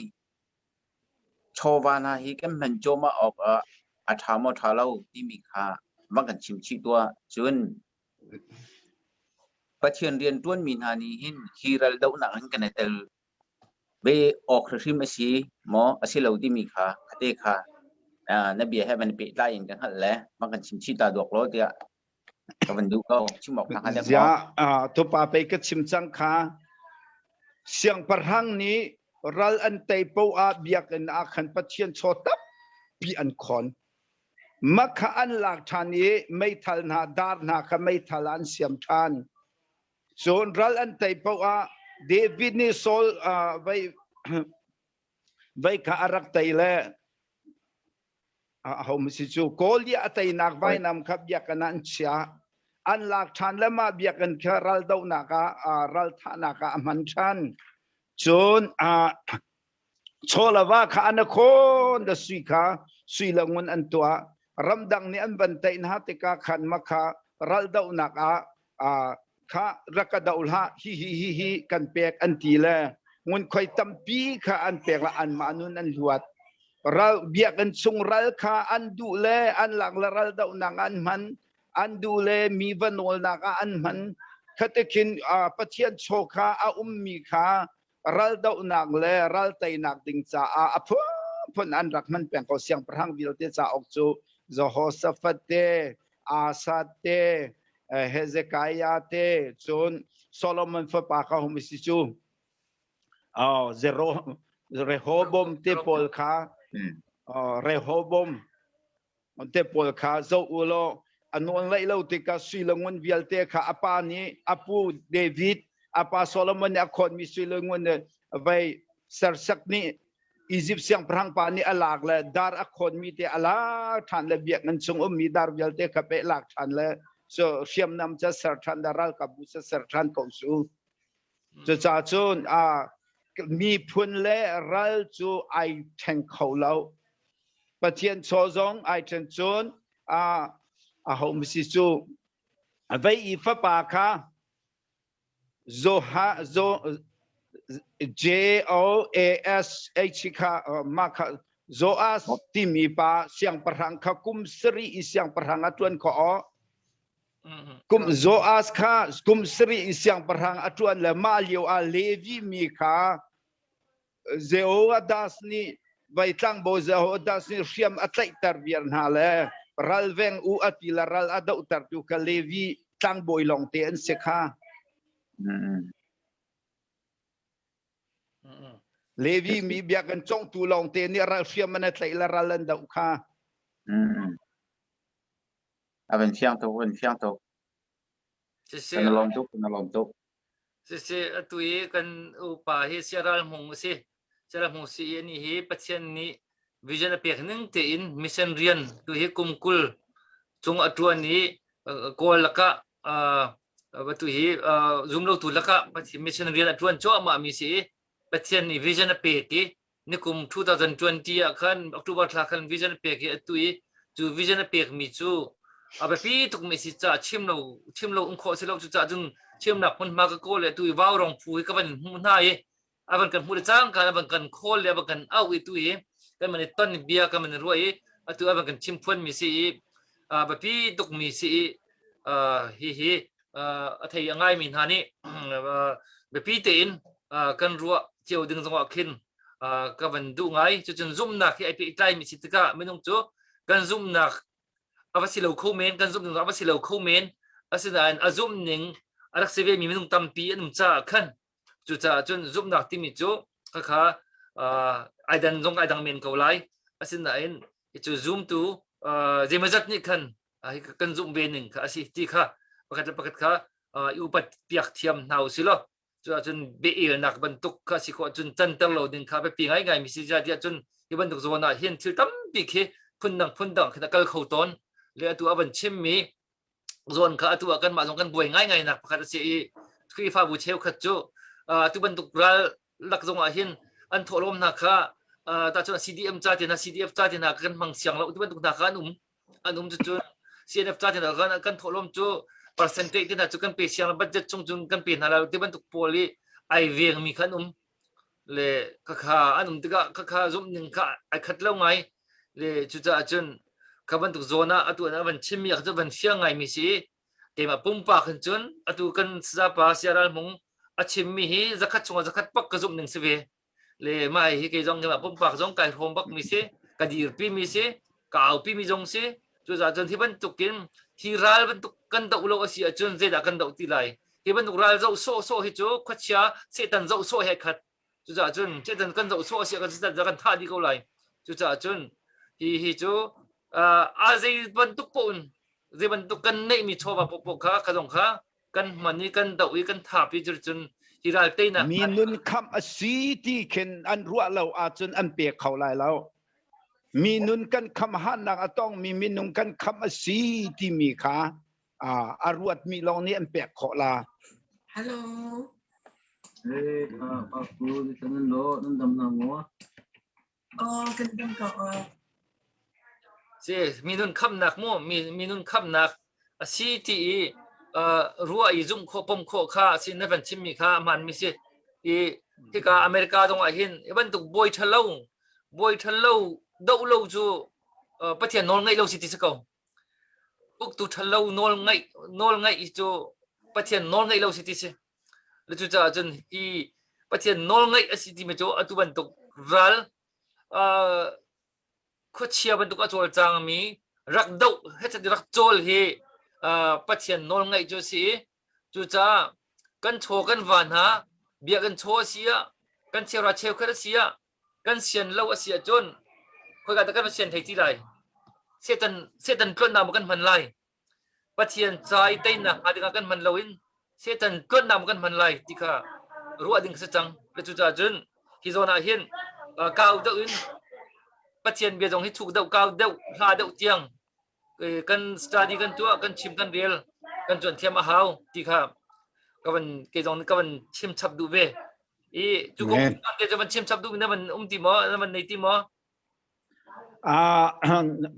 Speaker 3: chawva hna hi kan hman cuahmah awk ah a ṭha maw ṭha lo timi kha van kan chim chih tuah. Cun Pathian rian ṭuanmi hna nih hin hi ral dohnak hin kan i tel ve awk hrimhrim a si maw a si lo timi kha kate kha na bia he van i pehtlai in ka hngalh le van kan chim chih ta duak law tiah ka van duh ko. Chim awk hna hnga dek maw?
Speaker 2: Ziah tupa pei ka chim cang kha siangpahrang nih ral an tei poah ah biakinn ah khan Pathian chaw tampi an khon. Mah kha an lak ṭhan i meithal hna dar hna kha meithal ah an siam ṭhan. Cun ral an tei paoh ah David nih Saul vei vei kha a rak tei le aho si cu Goliath a teinak vainam kha biakinn ah an chiah. An lak ṭhan le mah biakinn kha ral dohnak ah ral thahnak ah a hman ṭhan. Cun Chawlava kha an a khawn da sui kha sui le ngun an tuah. Ramdang nih an van teih hna tikah khan mah kha ral dohnak ah kha rak ka doh hlah hi hi hi hi kan pek an ti le ngunkhuai tampi kha an pek la anmah nun an luat. Ral biakinn chung ral kha an duh le an lak le ral dohnak an hman an duh le mi va nawlnak ah an hman. Khatikhin Pathian chaw kha a ummi kha raldohnak le ral teinak ding caah a phunphun an rak hman peng ko siangpahrang vialte cauk cu Jehoshaphat te Asa te Hezekiah te cun Solomon fapa kha hum si cu oh Zero Rehoboam te pawl kha Rehoboam te pawl kha zoh u law a nawl ngaih lo tikah sui le ngun vialte kha a pa nih a pu David a pa Solomon nih a khawnmi sui le ngun vei sersak nih Egypt siangpahrang pa nih a lak le dar a khawnmi te a lak ṭhan le biakinn chung ummi dar vialte kha peh lak ṭhan le so hriamnam ca ser ṭhan le ralkapbu ca ser ṭhan ko su. Cucaah cun a miphun le ral cu ai ṭheng kho lo. Pathian chaw zong ai ṭhen cun a aho si cu vei i fapa kha Zoha Zo J O A S H kha mah kha Joas timi pa siangpahrang kha kum sarih i siangpahrang a ṭuan khawh. Kum Joas kha kum sarih i siangpahrang a ṭuan le mah lio ah Levi mi kha Jehoiadas nih vai tlangbawi Jehoiadas nih hriam a tlaihter viar hna le ralveng u a ti le ral a dohtertu kha Levi tlangbawi lawngte an si kha. Levi mi biakinn congtu lawngte nih ral hriam an tlaih le ral an doh kha.
Speaker 3: A van fiang tuk, van fiang tuk. Kan lawm tuk, kan lawm tuk.
Speaker 1: Siseh atu i kan upa hi Siaral Hmung a si. Siaral Hmung si i anih hi Pathian nih vision a pek ning tein mission rian tu hi kum 20 cung a ṭuan i Kawl lakah atu hi zumlotu lakah Pathian mission rian a ṭuan cuahmah mi si i Pathian nih vision a pek i nikum 2020 ah khan October thla khan vision a pek i atu i cu vision a pekmi cu a biapi tukmi si caah chim lo chim lo um khawh si lo cucaah cun chimnak hmunhma ka kawl le atu i vaurong phu hi ka van hmuh hna i a van kan hmuh le cangka a van kan call le a van kan auh i tu hi kan man i ton bia kan man i ruah i atu a van kan chim phuanmi si i a biapi tukmi si i hi hi a thei a ngaimi hna nih biapi tein kan ruah cio ding zongah khin ka van duh ngai. Cucun zumhnak hi ai pehtlaimi si tikah minung cu kan zumhnak a va si lo kho men, kan zumh ning a va si lo kho men. Asinain a zumh ning a rak si ve mi minung tampi an um caah khan cucaah cun zumhnak timi cu khakha ai dan zong ai dang men ko lai. Asinain cu zumtu zeimawzat nih khan kan zumh ve ning kha a si ti kha pakhat le pakhat kha i upat piak thiam hna u si law cu ahcun bia-elnak bantuk kha si khawh cun canter lo ding kha biapi ngaingai mi si tiah cun hi bantuk zawn ah hin thil tampi khi phundang phundang khin a kal kho tawn le atu a van chimmi zawn kha atu ah kanmah zong kan buai ngaingai nak pakhat a si i Khrihfabu cheukhat cu atu bantuk ral lak zong ah hin an thawhlawm hna kha. Ta cun CDM ca te hna CDF ca te hna kan hmang siang lo ti bantuk hna kha an um. An um cucun CNF ca te hna kan kan thawhlawm cu percentage te hna cu kan pe siang lo budget chung cun kan pe hna lo ti bantuk pawl i ai veng mi kha an um. Le khakha an um tikah khakha zumh ning kha ai khat lo ngai. Le cucaah cun kha bantuk zawn ah atu an van chimmi ah cu van fiang ngai mi si. Keimah pumpak hin cun atu kan sazapa Siaral Hmung a chimmi hi zakhat chungah zakhat pak ka zumh ning si ve. Le mah hi kei zong keimah pumpak zong kai hrawm bak mi si, ka dirpi mi si, ka aupi mi zong si. Cucaah cun hi bantukin hi ral bantuk kan doh lo a si ahcun zeidah kan doh ti lai? Hi bantuk ral zoh sawhsawh hi cu khuachia Satan zoh sawh he khat. Cucaah cun Satan kan zoh sawh a si ah kan Satan kan thah dih ko lai. Cucaah cun hi hi cu a zei bantuk paoh in zei bantuk kan neihmi chawva paohpaoh kha kha zong kha kan hman i kan doh i kan thap i cun hi ral teinak
Speaker 2: mi nun khamh a si ti khin an ruah lo ahcun an pe kho lai lo mi nun kan khamh hannak a tongmi minung kan khamh a si timi kha a ruatmi lawng nih an pek khawh la
Speaker 4: Hello.
Speaker 5: Hey, Pak Pu, nan lo, nan dam na maw?
Speaker 4: Oh, kan dam ko.
Speaker 1: Si minun khamnak mu minun khamnak a si ti i ruah i zumh khawh pom khawh kha si na van chimmi kha a hmaan mi si i hika America zong ah hin i bantuk bawi ṭhalo bawi ṭhalo doh lo cu Pathian nawl ngaih lo si ti si ko uktu ṭhalo nawl ngaih nawl ngaih cu Pathian nawl ngaih lo si ti si Le cucaah cun hi Pathian nawlngaih a si timi cu atu bantuk ral uh, khuachia bantuk a cawlcangmi rak doh hechat rak cawl hi uh, Pathian nawlngaih cu a si i cucaah kan chaw kan va hna bia kan chaw a si ah kan cheuhra cheukhat a si ah kan sian lo a si ahcun khoika dah kan va sian thei ti lai Satan Satan tluannak maw kan hman lai Pathian ca i teinak hnga dingah kan hman loin Satan tluannak maw kan hman lai ti kha ruah ding si cang. Le cucaah cun hi zawn ah hin kau deuh in Pathian bia zong hi thuk deuh kau deuh hla deuh tiang kan study kan tuah kan chim kan rel kan cuan thiam a hau ti kha ka van kei zong ka van chim chap duh ve. I cu kong te cu van chim chap duh mi na van um ti maw na van nei ti maw?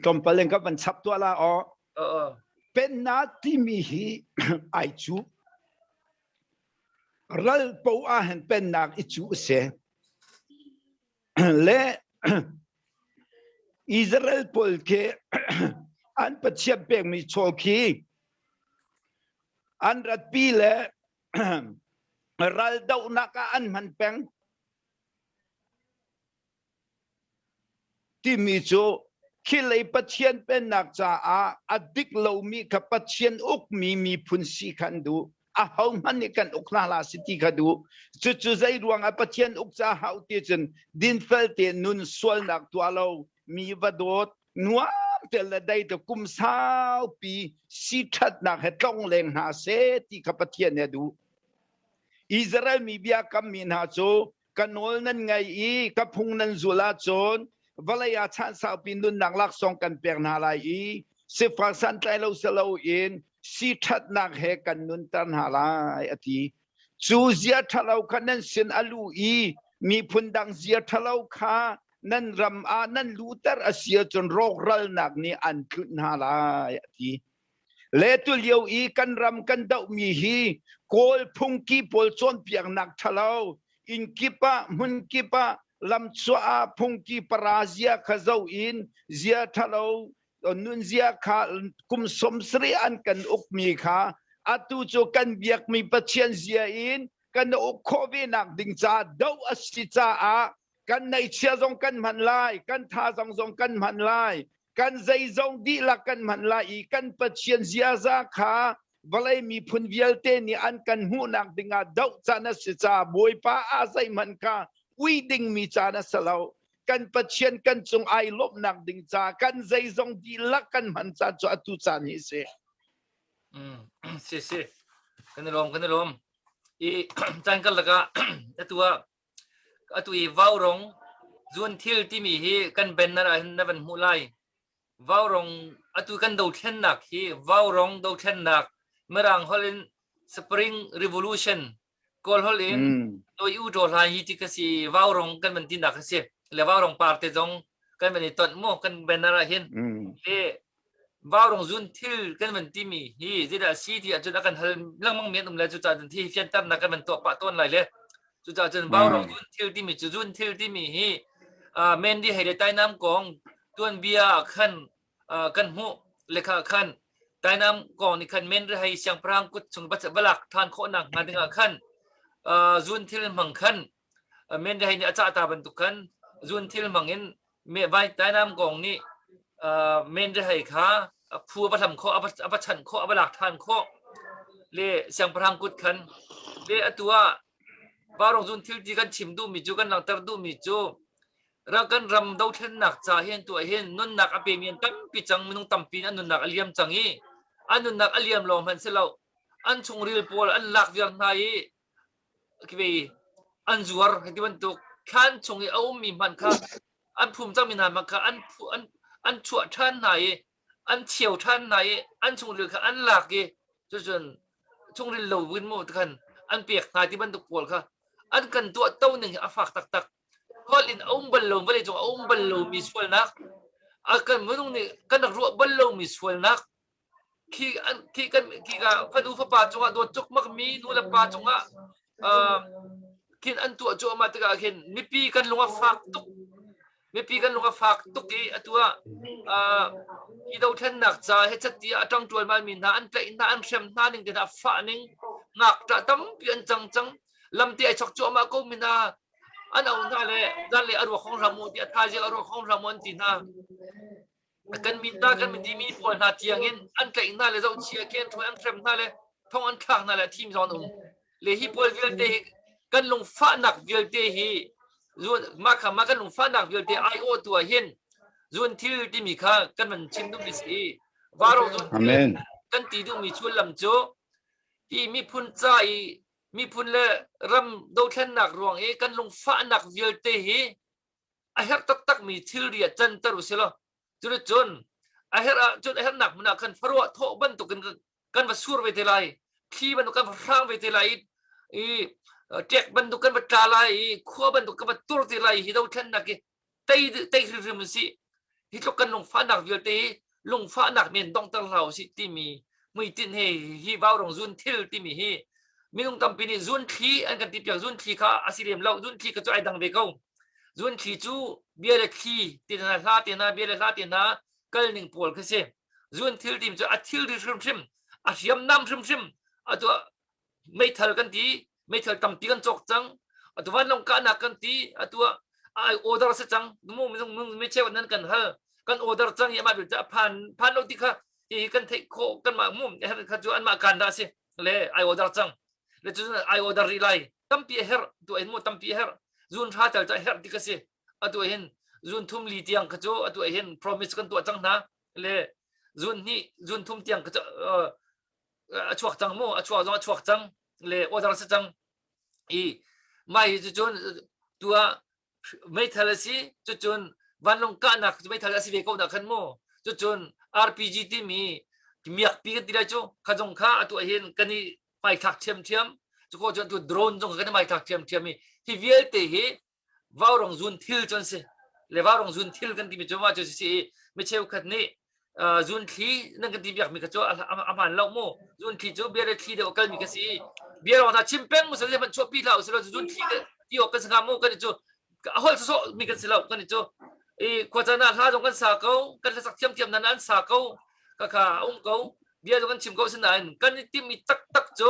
Speaker 2: Tlawmpal in ka van chap tuah la aw. Pennak timi hi ai cu. Ral po ah hin pennak i cu a si. Le Israel pawl khi an Pathian pekmi chaw khi an ratpi le ral dohnak ah an hman peng. Timi cu khilei Pathian pennak caah a dik lomi kha Pathian ukmi miphun si kha an duh. Ahohmanh nih kan uk hna hlah si ti kha duh. Cucu zei ruangah Pathian uk ca hau ti cun dinfel te nun sualnak tuah lo, mi va dawt, nuam te le dai te kum saupi si ṭhatnak he tlong leng hna seh ti kha Pathian nih a duh. Israel mi biakammi hna cu ka nawl nan ngai i ka phung nan zul ahcun vawlei ah chan saupi nunnak laksawng kan pek hna lai i sifak santlai lo si loin si ṭhatnak he kan nunter hna lai a ti. Cu zia ṭhalo kha nan sin a luh i miphun dang zia ṭhalo kha nan ram ah nan luhter a si ahcun rawkralnak nih an tlunh hna lai a ti. Le tulio i kan ram kan dohmi hi Kawl phungki pawl cawnpiaknak ṭhalo, inn kip ah hmun kip ah lamchuah ah phungki para zia kha zoh in zia ṭhalo nunzia kha kum 70 an kan ukmi kha atu cu kan biakmi Pathian zia in kan uk khawh ve nak ding caah doh a si caah kan neihchia zong kan hman lai kan thazang zong kan hman lai kan zeizong dihlak kan hman lai i kan Pathian ziaza kha vawlei miphun vialte nih an kan hmuhnak dingah doh caan a si caah Bawipa ah zeihmanh kha ui dingmi caan a si lo. Kan Pathian kan cung ai lawmhnak ding caah kan zeizong dihlak kan hman caan cu atu caan hi a si.
Speaker 1: Mm, si si. Kan i lawm, kan i lawm. I caan karlak ah atu ah Atu i vaurong zuanthil timi hi kan banner ah hin na van hmuh lai. Vaurong atu kan dothlennak hi vaurong dothlennak Mirang holh in Spring Revolution Kawl holh in Noi U Daw Hla hi ti kha si vaurong kan van tinak kha si. Le vaurong par te zong kan van i tonh mu kan banner ah hin. Le vaurong zun thil kan van timi hi zeidah si ti ahcun a kan hal lengmang mi an um le cucaah cun thi fianternak kan van tuah pah tawn lai le cucaah cun vaurong zun thil timi cu zun thil timi hi Mandy hei le Tainam kong tuanbia ah khan kan hmuh le kha khan Tainam kong nih khan Mandy hei siangpahrang kut chung va lak than khawhnak hnga dingah khan zun thil hmang khan Mandy hei nih a cah ta bantuk khan zun thil hmang in vai Tainam kong nih Mandy hei kha phu a va hlam khawh a va chanh khawh a va lak than khawh le siangpahrang kut khan le atu ah Vaurong zun thil ti kan chim duhmi cu kan langhter duhmi cu kan ram dothlennak ca hin tuah hin nunnak a pemi an tampi cang minung tampi an nunnak a liam cang i an nunnak a liam lawng hmanh si lo an chungril pawl an lak viar hna i ve an zuar hei ti bantuk thlan chung i a ummi hmanh kha an phum cangmi hna hmanh kha an an an chuah ṭhan hna i an cheu ṭhan hna i an chungril kha an lak i cucun chungril lo in mu khan an pek hna ti bantuk pawl kha an kan tuah to ning hi a fak taktak holh in a um bal lo vawlei cung a um bal lomi sualnak a kan minung nih kan rak ruah bal lomi sualnak khi an khi kan khi ka fanu fapa cungah dawt cukmak mi nu le pa cungah uh, khin an tuah cuahmah tikah khin mipi kan lung a fak tuk mipi kan lung a fak tuk i atu ah uh, hi dothlennak ca he chatti a ṭang ṭualmal mi hna an tlaih hna an hrem hna ning te hna fah ning ngakṭah tampi an cang cang lamte ai chok cuahmah ko mi hna an au hna le zan le a ruak hong hram u ti a thaizing a ruak hong hram u an ti hna kan min ta kan min timi pawl hna tiang in an tlaih hna le zohchia khi an ṭhuai an hrem hna le thong an thlak hna le a thim zong an um le hi pawl vialte hi kan lungfahnak vialte hi zun mah kha mah kan lungfahnak vialte aiawh tu ah hin zun thil timi kha kan van chim duhmi si varo zun thil kan ti duhmi sullam cu hi miphun ca i miphun le ram dothlennak ruang i kan lungfahnak vialte hi a herh taktakmi thilri ah canter u silaw cuticun a herh ahcun a herhnak hmun ah khan faruah thawh bantukin kan va sur ve te lai thli bantuk kan va hrang ve te lai i ṭek bantuk kan va tla lai i khua bantuk kan va tur te lai hi dothlennak hi tei tei hrimhrim u sih hi tluk kan lungfahnak vialte hi lungfahnak men donghter hlah usih timi hmuitinh he hi vaurong zun thil timi hi minung tampi nih zun thli an kan ti piak zun thli kha a si lem lo zun thli kha cu ai dang ve ko zun thli cu bia le thli ti hna hla te hna bia le hla te hna kal ning pawl kha si zun thil tim cu a thilri hrimhrim a hriamnam hrimhrim atu meithal kan ti meithal tampi kan cawk cang atu vanlawng kahnak kan ti atu ai order si cang mu mi cheu nan kan hal kan order cang i amah bil phan phan lo ti kha hi kan theih khawh kan mah mu kha cu anmah kan dah si le ai order cang le cu ai order rih lai tampi a herh tu in mu tampi a herh zun hra tel cu a herh ti ka si atu hin zun thum li tiang kha cu atu hin promise kan tuah cang hna le zun hnih zun thum tiang kha cu a chuak cang mu a chuak zong a chuak cang le order si cang i mai hi cucun tu ah meithal a si cucun vanlawng kahnak meithal a si ve ko na khan mu cucun RPG timi miakpi kan ti lai cu kha zong kha atu hin kan i hmaithlak ṭhiamṭhiam cu ko cun tu drone zong kan i hmaithlak ṭhiamṭhiam i hi vialte hi vaurong zun thil cu an si le vaurong zun thil kan timi cu mah cu si i mi cheukhat nih zun thli nan kan ti biakmi kha cu a hmaan lo mu zun thli cu bia le thli deuh a kalmi ka si i bia lawng hna chim peng mu sal hmanh chuahpi hlah usih law zun thli ti awk kan si hnga mu kan i cu a holh sawsawh mi kan si lo kan i cu i khuacaan ah hla zong kan sa ko kan hlasak thiamthiam nan an sa ko ka kha a um ko bia zong kan chim ko sinain kan i timhmi taktak cu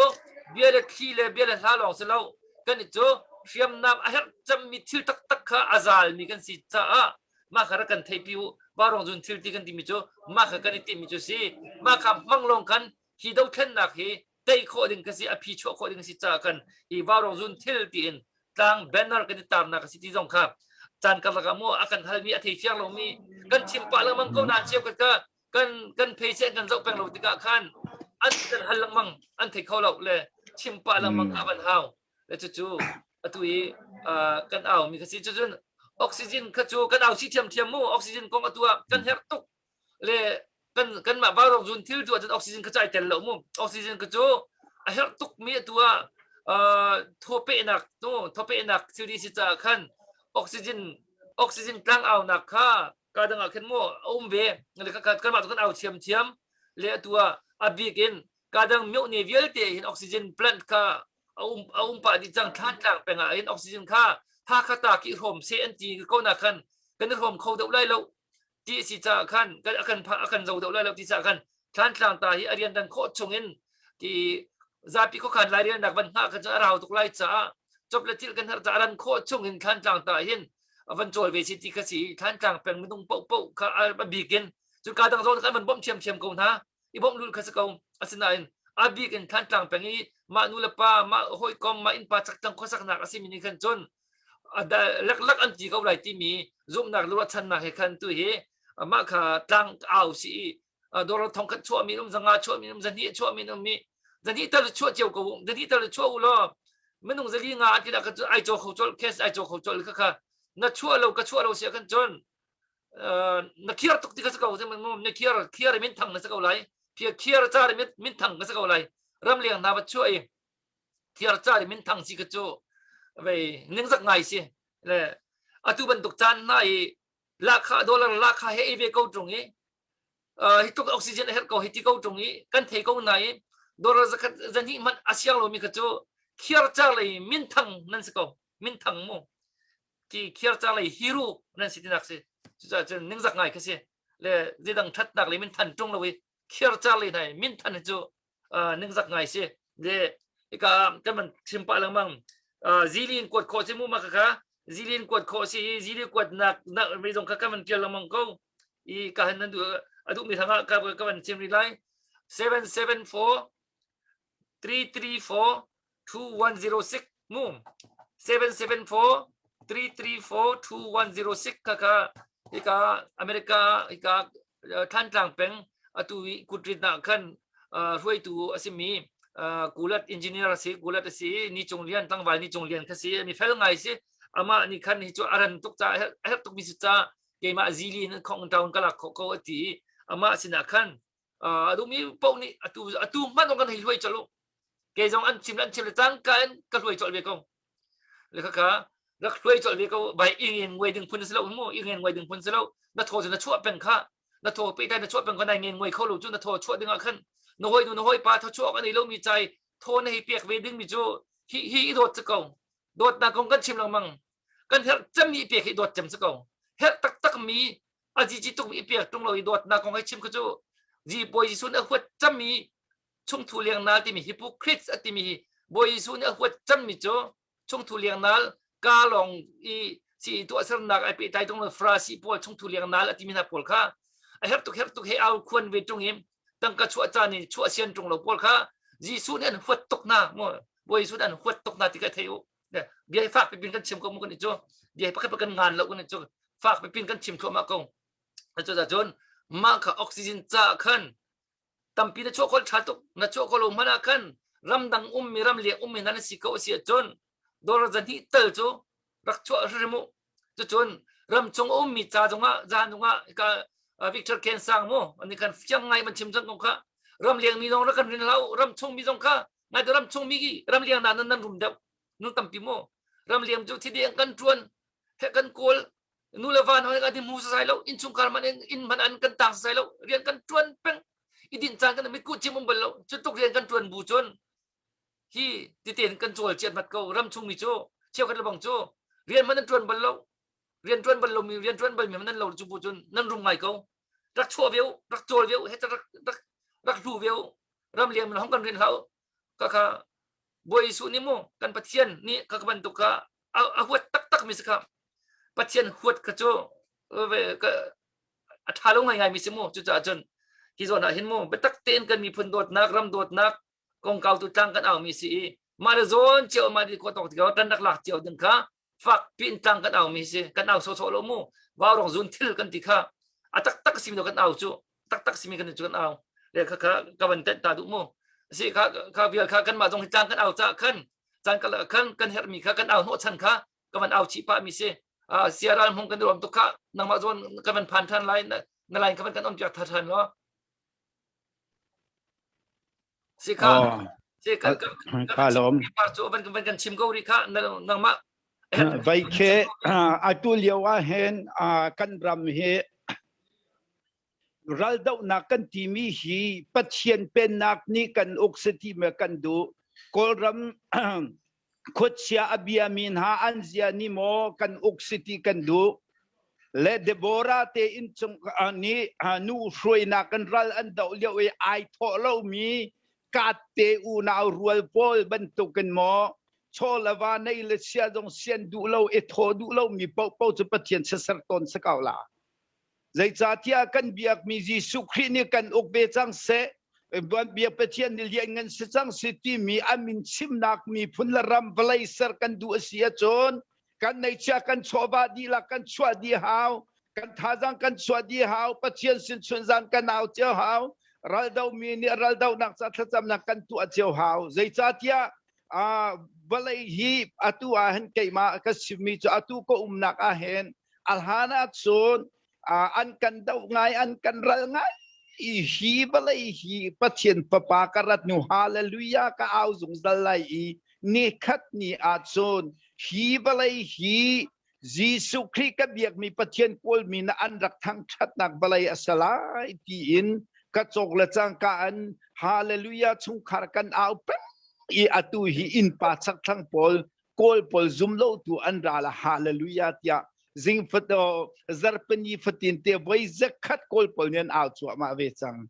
Speaker 1: bia le thli le bia le hla lawng si lo kan i cu hriamnam a herh cemmi thil taktak kha a zalmi kan si caah mah kha rak kan theihpi u varong zun thil ti kan timi cu mah kha kan i timhmi cu si mah kha hmang lawng khan hi dothlennak hi tei khawh ding ka si a phi chuah khawh ding a si caah kan hi vaurong zun thil tiin tlang banner kan i tarnak a si ti zong kha caan karlak ah mu a kan halmi a thei fiang lomi kan chim pah lengmang ko na cheu ka kan kan phei kan zoh peng lo tikah khan an kan hal lengmang an thei kho lo le chim pah lengmang a van hau le cucu atu i kan au mi kha si cucun oxygen kha cu kan au si thiam thiam mu oxygen kong atu ah kan herh tuk le kan kanmah vaurong zun thil tu ahcun oxygen kha cu ai tel lo mu oxygen kha cu a herh tuk mi atu ah thawpehnak tu thawpehnak thil si caah khan oxygen. Oxygen tlang aunak kha ka dang ah khin mu a um ve. Le ka kanmah tu kan au thiamthiam. Le atu ah a bik in ka dang myohne vialte hin oxygen plant kha a um a um pah dih cang Thlantlang peng ah hin oxygen kha Hakha ta ki hrawm se an ti ko na khan kan i hrawm kho deuh lai lo ti si caah khan kan a kan a kan zo deuh lai lo ti caah khan Thlantlang ta hi a rian dan khawh chung in ti zapi khuakhan lairelnak van hngah khan cu a rau tuk lai caah chop le thil kan herh caah ran khawh chung in Thlantlang ta hin a van cawl ve si ti kha si Thlantlang peng minung paohpaoh kha a bik in cu ka dang zawn kan van bawmh thiamthiam ko hna i bawmh lul kha si ko asinain a bik in Thlantlang peng i mah nu le pa mah hawikom mah innpa chakchang khuasaknak a simi nih khan cun leklak an ti ko lai timi zumhnak le ruahchannak he khan tu hi mah kha tlang au si i dollar thong khat chuahmi um zanga chuahmi um zahnih chuahmi um mi zahnih tal chuah cio ko zahnih tal chuah u law minung zali nga an ti dah kan ai caw kho col cash ai caw kho col kha kha na chuah lo ka chuah lo sia kan cun na khiar tuk ti kha si ko na khiar khiar min thang na si ko lai khiar car min thang ka si ko lai ramleng hna va chuah i khiar car min thang si ka cu vei ningzak ngai si le atu bantuk caan hna i lakha dollar lakha he ei ve ko tung i hi tluk oxygen a herh ko hi ti ko tung i kan thei ko na i dollar zakhat zahnih hmanh a siang lomi kha cu khiar car lei min thang nan si ko min thang mu ti khiar car lei hero nan si tinak si cucaah cun ningzak ngai kha si le zidang thatnak le min than tung lo i khiar car lei hna min than hi cu ningzak ngai si le hika kan man chim pah lengmang zilin kuat khawh si mu ma kha zilin kuat khawh si i zili kuat nak nak mi zong kha kan van tial lengmang ko i ka han nan duh a duh mi thangah ka ka van chim rih lai 774 334 2106 mu 774 334 2106 kha kha hika America hika Thantlang peng atu i kutrit ah khan hruaitu a simi kulat engineer a si kulat a si ni cung lian tlangval ni cung lian kha si mi fel ngai si amah nih khan hi cu a ran tuk ca a herh tuk mi si ca keimah zili in khong town ka lak khawh ko a ti amah sinah khan a duhmi paoh nih atu atu hmanh kan hei hluai colh u kei zong an chim an chim le cangka in ka hluai colh ve ko le khakha rak hluai colh ve ko bai ingen nguai ding phun si lo mu ingen nguai ding phun si lo na thaw cu na chuah peng kha na thaw pe na chuah peng kha nai ngen nguai kho lo cu na thaw chuah ding ah khan na hoi nu na hoi pa thaw chuah an ei lo mi chai thaw na hei pek ve ding mi cu hi hi i dawt si ko dawtnak kong kan chim lengmang kan herh cemmi pek hi dawt cem si ko herh taktak mi a zici tuk mi pek tung lo i dawtnak kong hei chim kha cu zi bawi Jesuh nih a huat cemmi chungthu lengnal timi hypocrites a timi hi bawi Jesuh nih a huat cemmi cu chungthu lengnal ka lawng i si tuahsernak ai pehtlai tung lo Farasi pawl chungthu lengnal a timi hna pawl kha a herh tuk herh tuk he au khuan ve tung i tangka chuah caan in chuah sian tung lo pawl kha Jesuh nih an huat tuk hna Bawi Jesuh nih an huat tuk hna ti kha thei u bia hi fak pipin kan chim ko mu kan i cu bia hi pakhat kan ngan lo kan i cu fak pipin kan chim thluahmah ko cu cun mah kha oxygen ca khan tampi na chuah khol tha tuk na chuah khol lo hmanh ah khan ramdang ummi ram leng ummi hna na si ko si ahcun dollar zahnih tal cu rak chuah hrim u cucun ramchung a ummi ca zongah zan zongah ka Victor Ken Sang mu ani kan fiang ngai man chim cang ko kha ram leng mi zong rak kan rin hlah ram chung mi zong kha ngai ram chung mi ram leng na nan nan rum deuh nu tampi mu ram leng cu thideng kan tuan he kan kawl nu le va hna kan mu sai lo innchungkhar man in man an kan tang sai lo rian kan tuan peng i din caan kan mit ku chim um bal lo cu tuk rian kan tuan bu cun hi titen kan cawl chiat mat ko ram chung mi cu cheukhat lebang cu rian man an tuan bal lo rian tuan bal lo mi rian tuan bal mi nan lo cu bu cun nan rum ngai ko rak chuah ve rak cawl ve he rak rak rak hlu ve ram liam hong kan rin hlau ka kha Bawi Jesuh nih mu kan Pathian nih ka bantuk kha a huat taktak mi si kha Pathian huat kha cu a ṭha lo ngaingai mi si mu cucaah cun hi zawn ah hin mu biatak tein kan miphun dawtnak ram dawtnak kongkau tu tlang kan au mi si i mah le zawn cio mah di khawh tawk tikah tan rak lak cio ding kha fak piin tlang kan au mi si kan au sawsawh lo mu vaurong zun thil kan ti kha a taktak simi kan au cu taktak simi kan cu kan au le kha kha ka van tenh ta duh mu si kha kha vial kha kan mah zong hi tlang kan au ca khan caan kal khan kan herh mi kha kan au hnawh chan kha ka van au chih pah mi si siaral hmung kan ruam tuk kha nangmah zawn ka van phan than lai na line ka van kan om piak tha than lo Si kha
Speaker 2: Oh,
Speaker 1: si kan
Speaker 2: ka lawm.
Speaker 1: pa cu van van kan chim ko rih kha nangmah.
Speaker 2: Vai khe atu lio ah hin kan ram hi raldohnak kan timi hi Pathian pennak nih kan uk si ti me kan duh. Kawlram khuachia a biami hna an zia ni maw kan uk si ti kan duh. Le Deborah te inn cung nih nu hruainak kan ral an doh lio i ai thawh lomi kaat te unau rual pawl bantukin maw chaw le va nei le sia zong sian duh lo i thaw duh lo mi paohpaoh cu Pathian siaser tawn si ko la. Zeicahtiah kan biakmi Jesuh Khrih nih kan uk ve cang seh, biak Pathian nih lian ngan si cang si timi a min chimnak miphun le ram vawlei ser kan duh a si ahcun kan neihchia kan chawva dihlak kan chuah dih hau kan thazang kan chuah dih hau Pathian sin chunzan kan au cio hau raldo mi nih raldonak ca thlacamnak kan tuah cio hau zeicahtiah vawlei hi atu ah hin keimah ka chimmi cu atu ka umnak ah hin a hlan ah cun an kan doh ngai an kan ral ngai hi vawlei hi Pathian fapa ka rat nu hallelujah ka au zungzal lai i ni khat ni ah cun hi vawlei hi Jesuh Khrih ka biakmi Pathian kawlmi na an rak thangṭhatnak vawlei a si lai tiin ka cawk le cangka an hallelujah chungkhar kan au peng i atu hi innpa chakthlang pawl kawl pawl zum lo tu an ra la hallelujah tiah zing fato zarpani fatin te voi zakhat kawl pawl nih an au cuahmah ve cang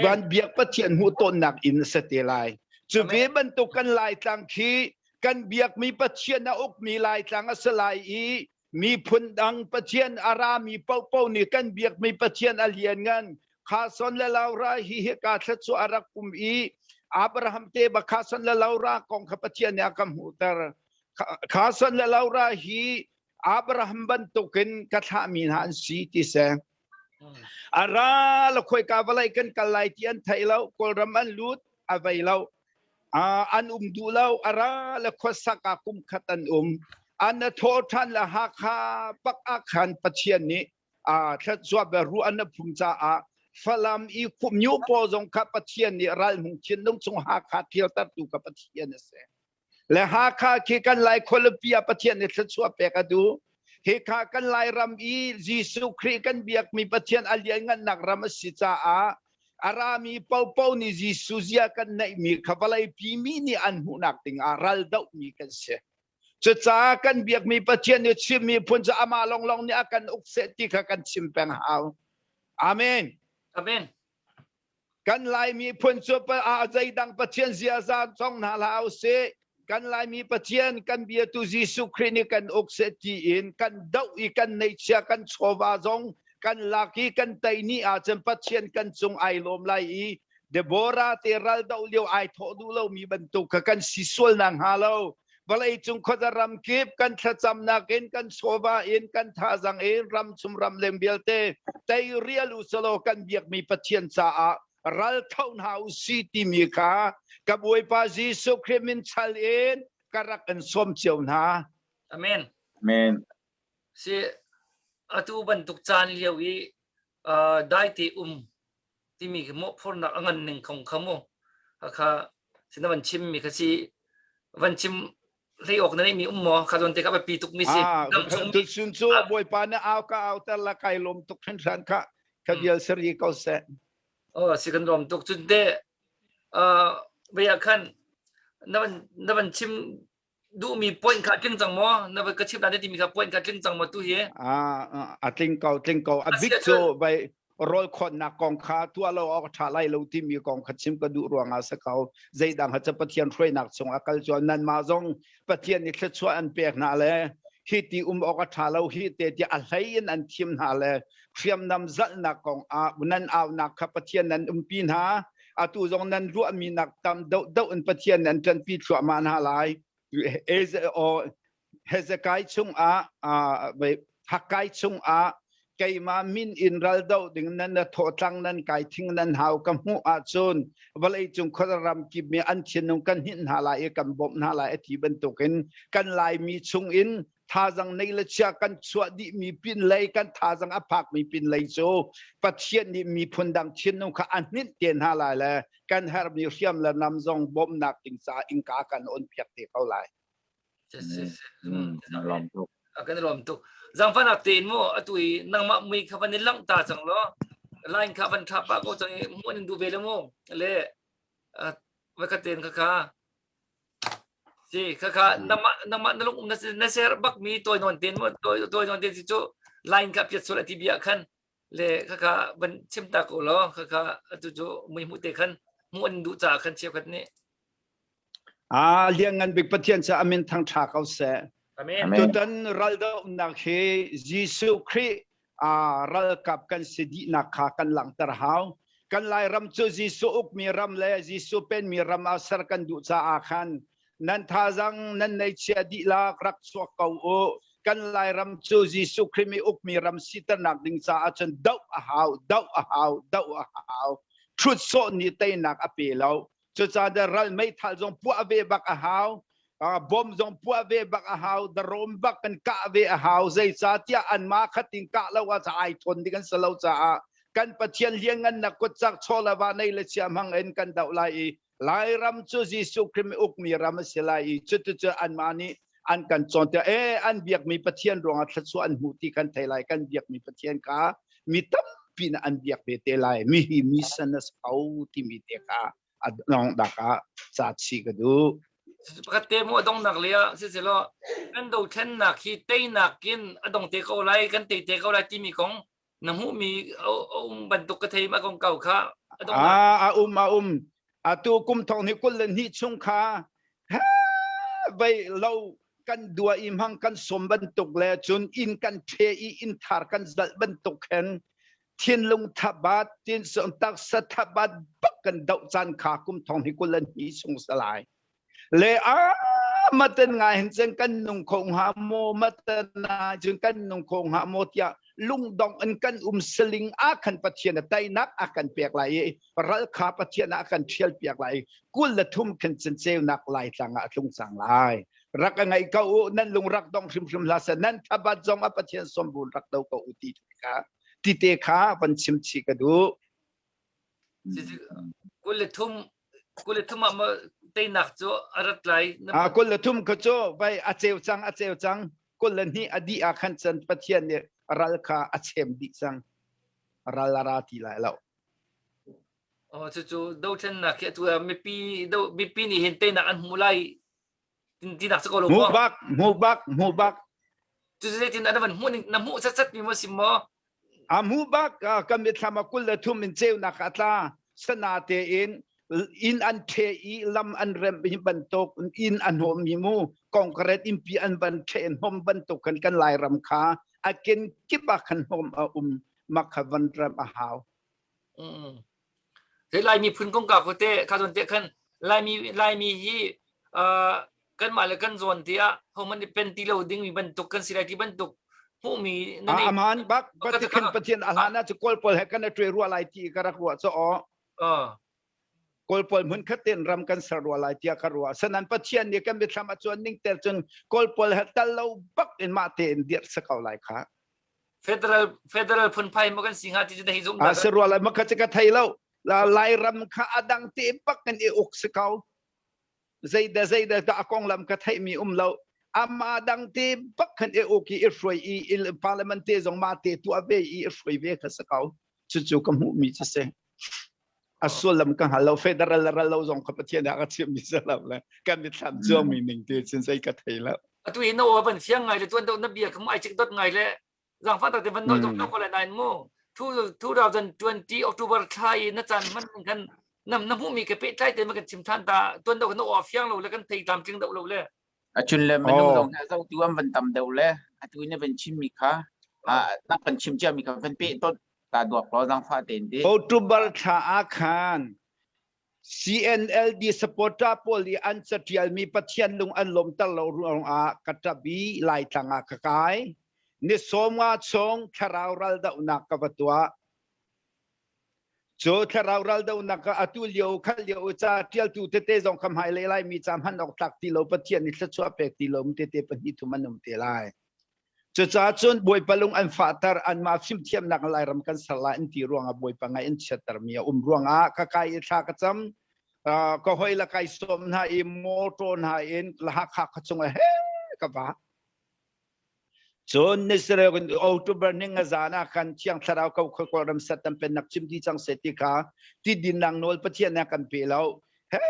Speaker 2: van biak Pathian hmuh tawnnak in se te lai cu ve bantuk kan laitlang khi kan biakmi Pathian a ukmi Laitlang a si lai i miphun dang Pathian a rami paohpaoh nih kan biakmi Pathian a lianngan Khason le Laura hi hika thluachuah a rak um i Abraham te ba Khason le Laura kong kha Pathian nih a ka hmuhter. Khason le Laura hi Abraham bantukin ka thlahmi hna an si ti seh. A ra la khoika vawlei kan kal lai ti an thei lo Kawlram an lut a vei lo an um duh lo a ra le khuasak ah kum khat an um an na thaw ṭhan le Hakha bak ah khan Pathian nih thluachuah be ruah an phum caah Falam i khumnyu paw zong kha Pathian nih ral hmung thinlung chung Hakha thialtertu kha Pathian a si. Le Hakha khi kan Lai khualipi ah Pathian nih thluachuah pek a duh. Hika kan Lairam i Jesuh Khrih kan biakmi Pathian a lianngannak ram a si caah a rami popo nih Jesuh zia kan neihmi kha vawleipi mi nih an hmuhnak ding ah ral dohmi kan si. Cucaah kan biakmi Pathian nih Chin miphun cu amah lawnglawng nih a kan uk seh ti kha kan chim peng hau. Amen.
Speaker 1: Amen.
Speaker 2: Kan Lai miphun cu zeidang Pathian ziaza cong hna hlah usih. Kan Laimi Pathian kan biatu Jesuh Khrih nih kan uk seh tiin kan doh i kan neihchia kan chawva zong kan lak i kan tei ni ahcun Pathian kan cung ai lawm lai i Deborah te ral doh lio ai thawh duh lomi bantuk kha kan si sual nak hnga lo. Vawlei cung khuaza ram kip kan thlacamnak in kan chawva in kan thazang in ram chung ram leng vialte tei rial u selaw kan biakmi Pathian caah ral tho hna u si timi kha ka Bawipa Jesuh Khrih min chal in ka rak in sawm cio hna.
Speaker 1: Amen.
Speaker 3: Amen.
Speaker 1: Si atu bantuk caan lio i daite um timi khi mawhphurnak a ngan ning kong kha mu kha sin van chim mi kha si van chim hlei awk na nei mi um maw kha zawn te ka biapi tuk mi si
Speaker 2: tuchun cu bawipa na au ka au ter la kai lom tuk hrinhran kha ka vial sari ko seh
Speaker 1: oh si kan lom tuk cun te uh khan na van na van chim duhmi point kha tling cang maw na ka chim na timi kha point kha tling cang maw tu hi
Speaker 2: ah a tling ko tling ko a bik cu vai rawl khonnak kong kha tuah lo awk tha lai lo timi kong kha chim ka duh ruangah sa ko zeidang ha cha pathian hruainak chung a kal chuan nan ma zong pathian nih thluachuah an pek hna le hi ti um awk a tha lo hi te ti a hlei in an thim hna le hriamnam zalhnak kong ah nan aunak kha pathian nan umpi hna atu zong nan ruahmi nak tam deuh deuh in Pathian nan ṭanpi thluahmah hna lai. Hezekiah chungah Hakkai chungah keimah min in ral doh ding nan na thawtlang nan kai thing nan hau ka hmuh ahcun vawlei cung khuaram kip mi an thinlung kan hinh hna lai i kan bawmh hna lai a ti bantukin kan Laimi chungin thazang nei le chia kan chuah dihmi pinlei kan thazang a phakmi pinlei cu Pathian nih miphun dang thinlung kha a hninh te hna lai le kan herhmi hriam le nam zong bawmhnak ding caah innka kan on piak te ko lai.
Speaker 3: Lawm tuk.
Speaker 1: Kan i lawm tuk. Zangfahnak tein mu atu i nangmah mui kha van i langh ta cang law line kha van tha pah ko cang i hmuh an in duh ve le mu le va kha ten kha kha si kha kha nangmah nangmah na lung um na na ser bak mi tawi nawn ten mu tawi nawn ten si cu line kha piat sual ati bia khan le kha kha van chim ta ko law kha kha atu cu mui hmuh te khan hmuh an duh caah khan cheukhat nih
Speaker 2: Ah, lianngan bik Pathian cu a min thangṭha ko seh.
Speaker 1: Amen.
Speaker 2: Tutan raldohnak hi Jesuh Khrih ah ralkap kan si dihnak kha kan langhter hau. Kan Lairam cu Jesuh ukmi ram le Jesuh penmi ram ah ser kan duh caah khan nan thazang nan neihchia dihlak rak chuak ko u. Kan Lairam cu Jesuh Khrih mi ukmi ram siternak ding caah cun doh a hau, doh a hau, doh a hau. Ṭhut sawh nih teinak a pe lo. Cucaah ral meithal zong puah ve bak a hau. Bom zong puah ve bak a hau. Darom bak kan kah ve a hau. Zeicahtiah anmah khat in kah lo ah ai thawn ding an si lo caah kan Pathian lianngannak kutcak chawlava nei le chia hmang in kan doh lai i Lairam cu Jesuh Khrih ukmi ram a si lai i cuticu anmah nih an kan cawnpiak e an biakmi Pathian ruangah thluachuah an hmuh ti kan thei lai kan biakmi Pathian kha mi tampi nih an biak ve te lai mi hi mi san a si ko timi te kha a dongnak ah ca chi ka duh.
Speaker 1: Pakhat te mu a dongnak le ah siselaw kan dothlennak hi teinak in a dong te ko lai kan tei te ko lai timi kong na hmuhmi a um bantuk ka thei ma kong kau kha a dongnak
Speaker 2: Ah, a um a um atu kum thong ni 22 chung kha vei lo kan dua i hmang kan som bantuk le cun inn kan ṭhe i inn thar kan zalh bantuk khin thinlung thabat tin taksa thabat bak kan doh caan kha kum thong hi 22 chung salai le a matan ngai hin cun kan nung kho hnga maw matan ah cun kan nung kho hnga maw tiah lungdong in kan um saling ah khan Pathian a teinak a kan pek lai i ral kha Pathian ah a kan ṭhial piak lai i 23 khan cun ceunak lai tlang ah a tlung cang lai rak a ngaih ko u nan lung rak dong hrimhrim hlah seh nan thabat zong a Pathian sawmbun rak do ko u ti kha ti te kha van chim chih ka duh
Speaker 1: 23 23 ah maw teinak cu a rat lai?
Speaker 2: A 23 kha cu vai a ceu cang a ceu cang 22 a dih ah khan cun Pathian nih ral kha a chem dih cang ral a ra ti lai lo.
Speaker 1: Oh cucu dothlennak hi atu ah mipi do mipi nih hin teinak an hmu lai tinak cu ko lo
Speaker 2: Hmu bak hmu bak hmu bak.
Speaker 1: Cucu zeitin na van hmuh ning na hmuh sat mi maw si maw?
Speaker 2: A hmu bak kan mitthlam ah 23 in ceunak a tla sana tein inn an ṭhe i lam an remh hi bantuk inn an hawm mi mu concrete innpi an van ṭhe hnawm bantuk khan kan Lairam kha a ken kip ah khan hnawm a um mak kha van remh a hau.
Speaker 1: Hi Laimi phun kongkau kha te kha zawn te khan Laimi Laimi hi uh, kanmah le kan zawn te ah hohmanh nih pen ti lo dingmi bantuk kan si lai ti bantuk hmuhmi na nei
Speaker 2: Aman bak Pathian Pathian a hlan ah cu Kawl pawl he kan i ṭuai rua lai ti ka rak ruah cu aw. Kawl pawl hmun khat tein ram kan ser rua lai tiah ka ruah. Sanan Pathian nih kan mithlam a cuan ning tel cun Kawl pawl he tal lo bak in mah tein dirh si ko lai kha.
Speaker 1: Federal federal phunphai maw kan si hnga ti cu na hi zum
Speaker 2: A si rua lai makha cu ka thei lo. La Lairam kha a dang te bak in i uk si ko. Zeida zeida dah a konglam ka theihmi um lo. Ama dang te bak khan i uk i i hruai i i parliament te zong ma te tuah ve i i hruai ve kha si ko. Cucu ka hmuhmi cu si. A sullam ka hngal lo. Federal ral lo zong kha Pathian ah ka chimmi si lo le kan mithlam cuangmi ning te cun zei ka thei lo.
Speaker 1: Atu hi na aw van fiang ngai le tuan deuh na bia kha mu ai cik dot ngai le zangfah tak te van nol dok ko le nain mu 2020 October thla i na caan hman kan na na hmuhmi ka pehtlai te ma kan chim than ta tuan deuh na aw fiang lo le kan thei tlamtling deuh lo le
Speaker 3: A chun le minung zong hi a zohtu an van tam deuh le atu in na van chimmi kha na kan chim ciami kha van peh tot ta duak law zangfah tein ti.
Speaker 2: October thla ah khan CNLD supporter pawl i an catialmi Pathian lung an lawmter lo ruangah ka ṭap i Laitlang ah ka kai. Ni 50 chung thlarau raldohnak ka va tuah. Cu thlarau raldohnak ah atu lio kha lio ca ṭialtu tete zong kha hmailei Laimi ca hman awk tlak ti lo Pathian nih thluachuah pek ti lo tete pahnih thum an um te lai. Cucaah cun Bawipa lung an fahter, anmah fimthiamnak in Lairam kan ser lai an ti ruangah Bawipa ngaih an chiattermi a um ruangah ka kai i thla ka cam. Ka hoi le kai sawm hna i motor hna in Hakha khuachung ah he. ka va. Cun Israel in October ni nga zan ah khan Thiang Thlarau ko Kawlram sat tam pennak chim di cang se ti kha ti dinnak nawl Pathian nih a kan pe lo. He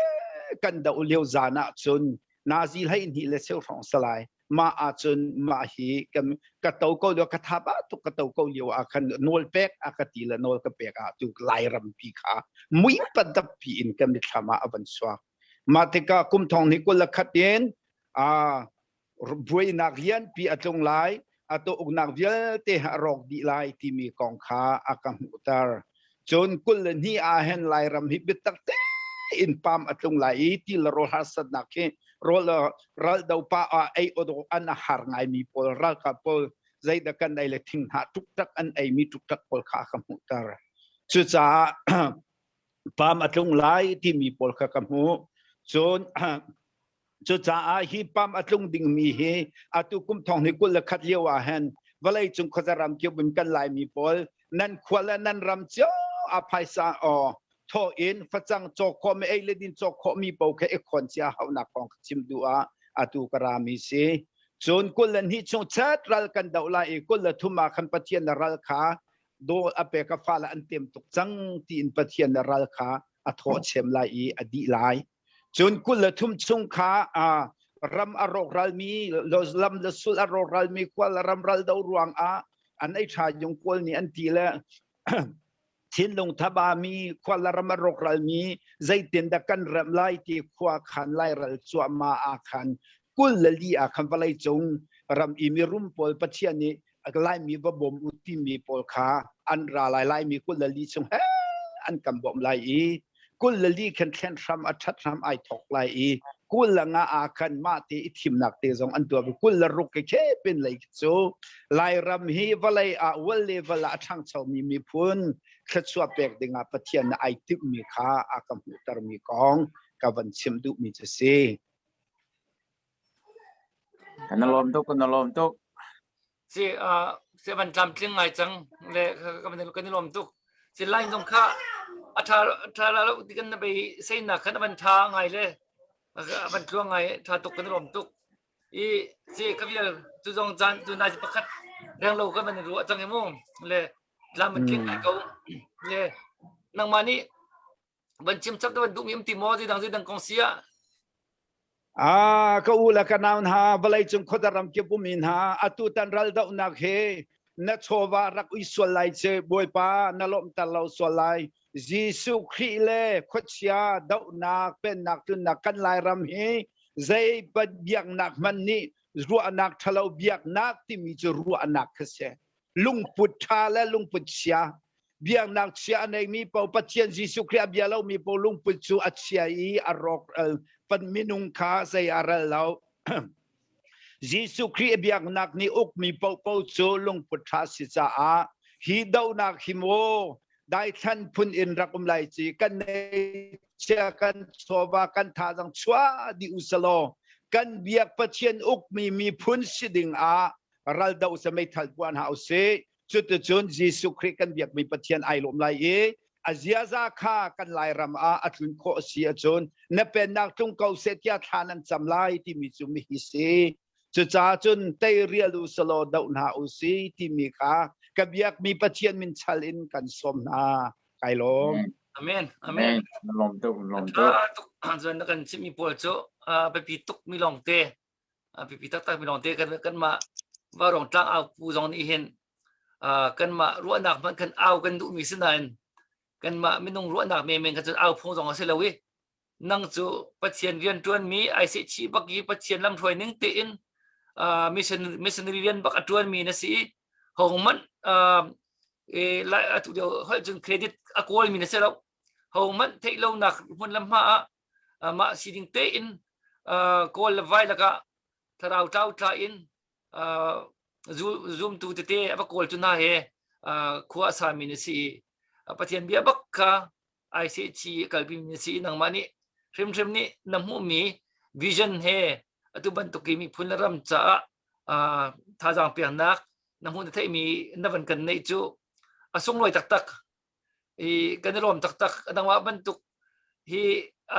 Speaker 2: kan do lio zan ah cun nazi hlei hnih le cheu hrawng salai mah ahcun mah hi kan ka to ko lio ka tha ba tuk ka to ko lio ah khan nawl pek a ka ti le nawl ka pek ah tu Lairam pi kha mui padap pi in kan mithlam ah a van chuak. Mah tikah kum thong ni 21 in a buainak lianpi a tlung lai a to uknak vialte a rawk dih lai timi kong kha a ka hmuhter cun 22 ah hin Lairam hi biatak tein pam a tlung lai i ti le rawl harsatnak hi rawl ral do pa ah ei odok an a har ngaimi pawl ralkap pawl zeidah kan ei le thinghnah tuktak an ei mi tuktak pawl kha a ka hmuhter cucaah pam a tlung lai timi pawl kha ka hmuh cun Cucaah hi pam a tlung dingmi hi atu kum thong ni 21 lio ah hin vawlei cung khuaza ram kip in kan Laimi pawl nan khua le nan ram cio a phaisa aw thaw in facang cawk khawh mi ei le din cawk khawh mi paoh kha i khawn cia haunak kong ka chim duh ah atu ka rami si. Cun 22 chung chat ral kan doh lai i 23 ah khan Pathian na ral kha dawl a pek a fale an tem tuk cang tiin Pathian na ral kha a thawh chem lai i a dih lai. Cun 23 chung kha ram a rawkralmi lam le sul a rawkralmi khual ram ral do ruangah an ei ṭha yung kawl nih an ti le thinlung thabami khual ram a rawkralmi zeitin dah kan remh lai ti khua khan lairal cuahmah ah khan 24 ah khan vawlei cung ram i mirum pawl Pathian nih Laimi va bawm u timi pawl kha an ra lai Laimi 24 chung he an kan bawmh lai i 24 khan thlen hram a ṭhat hram ai thawk lai i 25 ah khan mah te i thimnak te zong an tuah 26 ke khepin lei cu Lairam hi vawlei ah world level ah a ṭhangchomi miphun thluachuah pek dingah Pathian nih ai timhmi kha a ka hmuhtermi kong ka van chim duhmi cu si.
Speaker 3: Kan lawm tuk, kan lawm tuk.
Speaker 1: Si uh, si van tlamtling ngai cang le kan kan i lawm tuk. Si line zong kha a tha tha la lo ti kan na bei seinak khan a van tha ngai le a van tluang ngai tha tuk kan i lawm tuk. I si ka vial tu zong caan tu nai pakhat reng lo kan van ruah cang i mu le tlam an tling ngai ko. Le nangmah nih van chim chap te van duhmi um ti maw zeidang zeidang kong si ah
Speaker 2: Ah, ka u le ka nau hna, vawleicung khuadar ram kip ummi hna, atu tan ral dohnak hi na chawva rak ui sual lai ce, Bawipa na lawmhter lo sual lai. Jesuh Khrih le khuachia dohnak, pennak tlunnak kan Lairam hi zei biaknak hmanh nih ruahnak ṭhalo biaknak timi cu ruahnak kha si. Lungput ṭha le lungput chia biaknak chia a neimi paoh Pathian Jesuh Khrih a bia lomi paoh lungput cu a chia i a rawk pan minung kha zei a ral lo. Jesuh Khrih biaknak nih ukmi paohpaoh cu lungput ṭha si caah hi dohnak hi maw daithlan phun in rak um lai ci kan nei chia kan chawva kan thazang chuah dih usalaw kan biak Pathian ukmi miphun si ding ah ral do se meithal puan hau si Cuticun Jesuh Khrih kan biakmi Pathian ai lawm lai i a ziaza kha kan Lairam ah a tlun khawh a si ahcun na pennak tlung ko seh tiah thla nan cam lai timi cu mihi si. Cucaah cun tei rial u selaw doh hna u si timi kha ka biakmi Pathian min chal in kan sawm hna. Kai lawm.
Speaker 1: Amen. Amen.
Speaker 3: Lawm tuk, lawm tuk.
Speaker 1: Tuk. Cun na kan chimmi pawl cu biapi tuk mi lawng te pipi taktak mi lawngte kan kanmah Vaurawng tlang au pu zong nih hin kanmah ruahnak hmanh kan au kan duhmi si nain kanmah minung ruahnak menmen kha cun au phung zong a si lo i nang cu Pathian rian ṭuanmi ai sehchih bak i Pathian lamhruai ning tein mission missionary rian bak a ṭuanmi na si i hohmanh atu lio holh cun credit a kawlmi na si lo hohmanh theih lonak hmun le hma ah mah sining tein kawl le vai lakah thlarau tlau tla in zumtu tete a va kawl cu hna he khua a sami na si i Pathian bia bak kha ai sehchi kalpi na si i nangmah nih hrimhrim nih na hmuhmi vision he atu bantuk i miphun le ram caah thazaang peknak na hmuh na theihmi na van kan neih cu a sunglawi taktak i kan i lawm taktak nangmah bantuk hi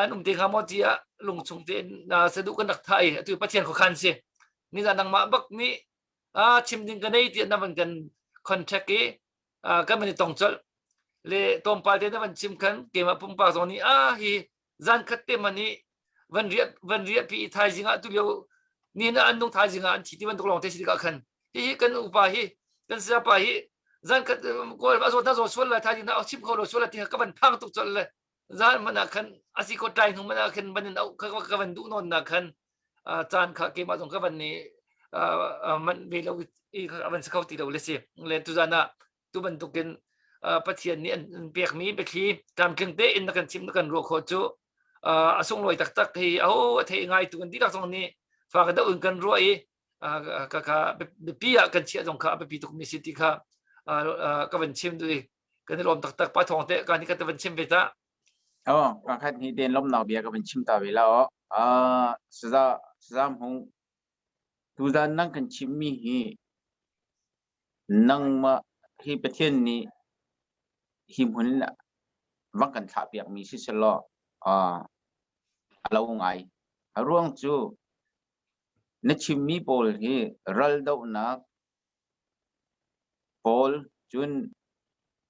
Speaker 1: an um te hnga maw tiah lungchung tein na saduh kan rak thah i atu Pathian khuakhan si. Nizan nangmah bak nih ah chim ding ka nei tiah na van kan contact i kan van i tong colh. Le tlawmpal te na van chim khan keimah pumpak zong nih ah hi zan khat te man i van riah van riah pi i thaizing ah tu lio ni na an nung thaizing ah an thi ti bantuk lawng te si tikah khan hihi kan upa hi kan sayapa hi zan khat kawl a zawt na zaw sual lai thaizing na chim kho lo sual lai ti ka van phang tuk colh le zan man ah khan asi ko tlai hnu man ah khan van in au ka ka van duh nawn na khan caan kha keimah zong ka van ni man ve lo i van si kho ti lo le si le tu zan ah tu bantukin Pathian nih an pekmi biathli tlamtling tein na kan chim na kan ruah khawh cu a sunglawi taktak hi aho a thei ngai tu kan dihlak zong nih fak deuh in kan ruah i ka kha biapi ah kan chiah zong kha a biapi tukmi si ti kha ka van chim duh i kan i lawm taktak pa thawng te ka ni ka te van chim ve ta
Speaker 3: Oh, ka khat ni ten lomnak bia ka van chim ta ve la o. Ah, saza saza hmung tuzan nang kan chim mi hi Nangmah hi Pathian nih hi hmun in va kan thlahpiakmi si selaw a lo ngai. A ruang cu na chimmi pawl hi raldohnak pawl cun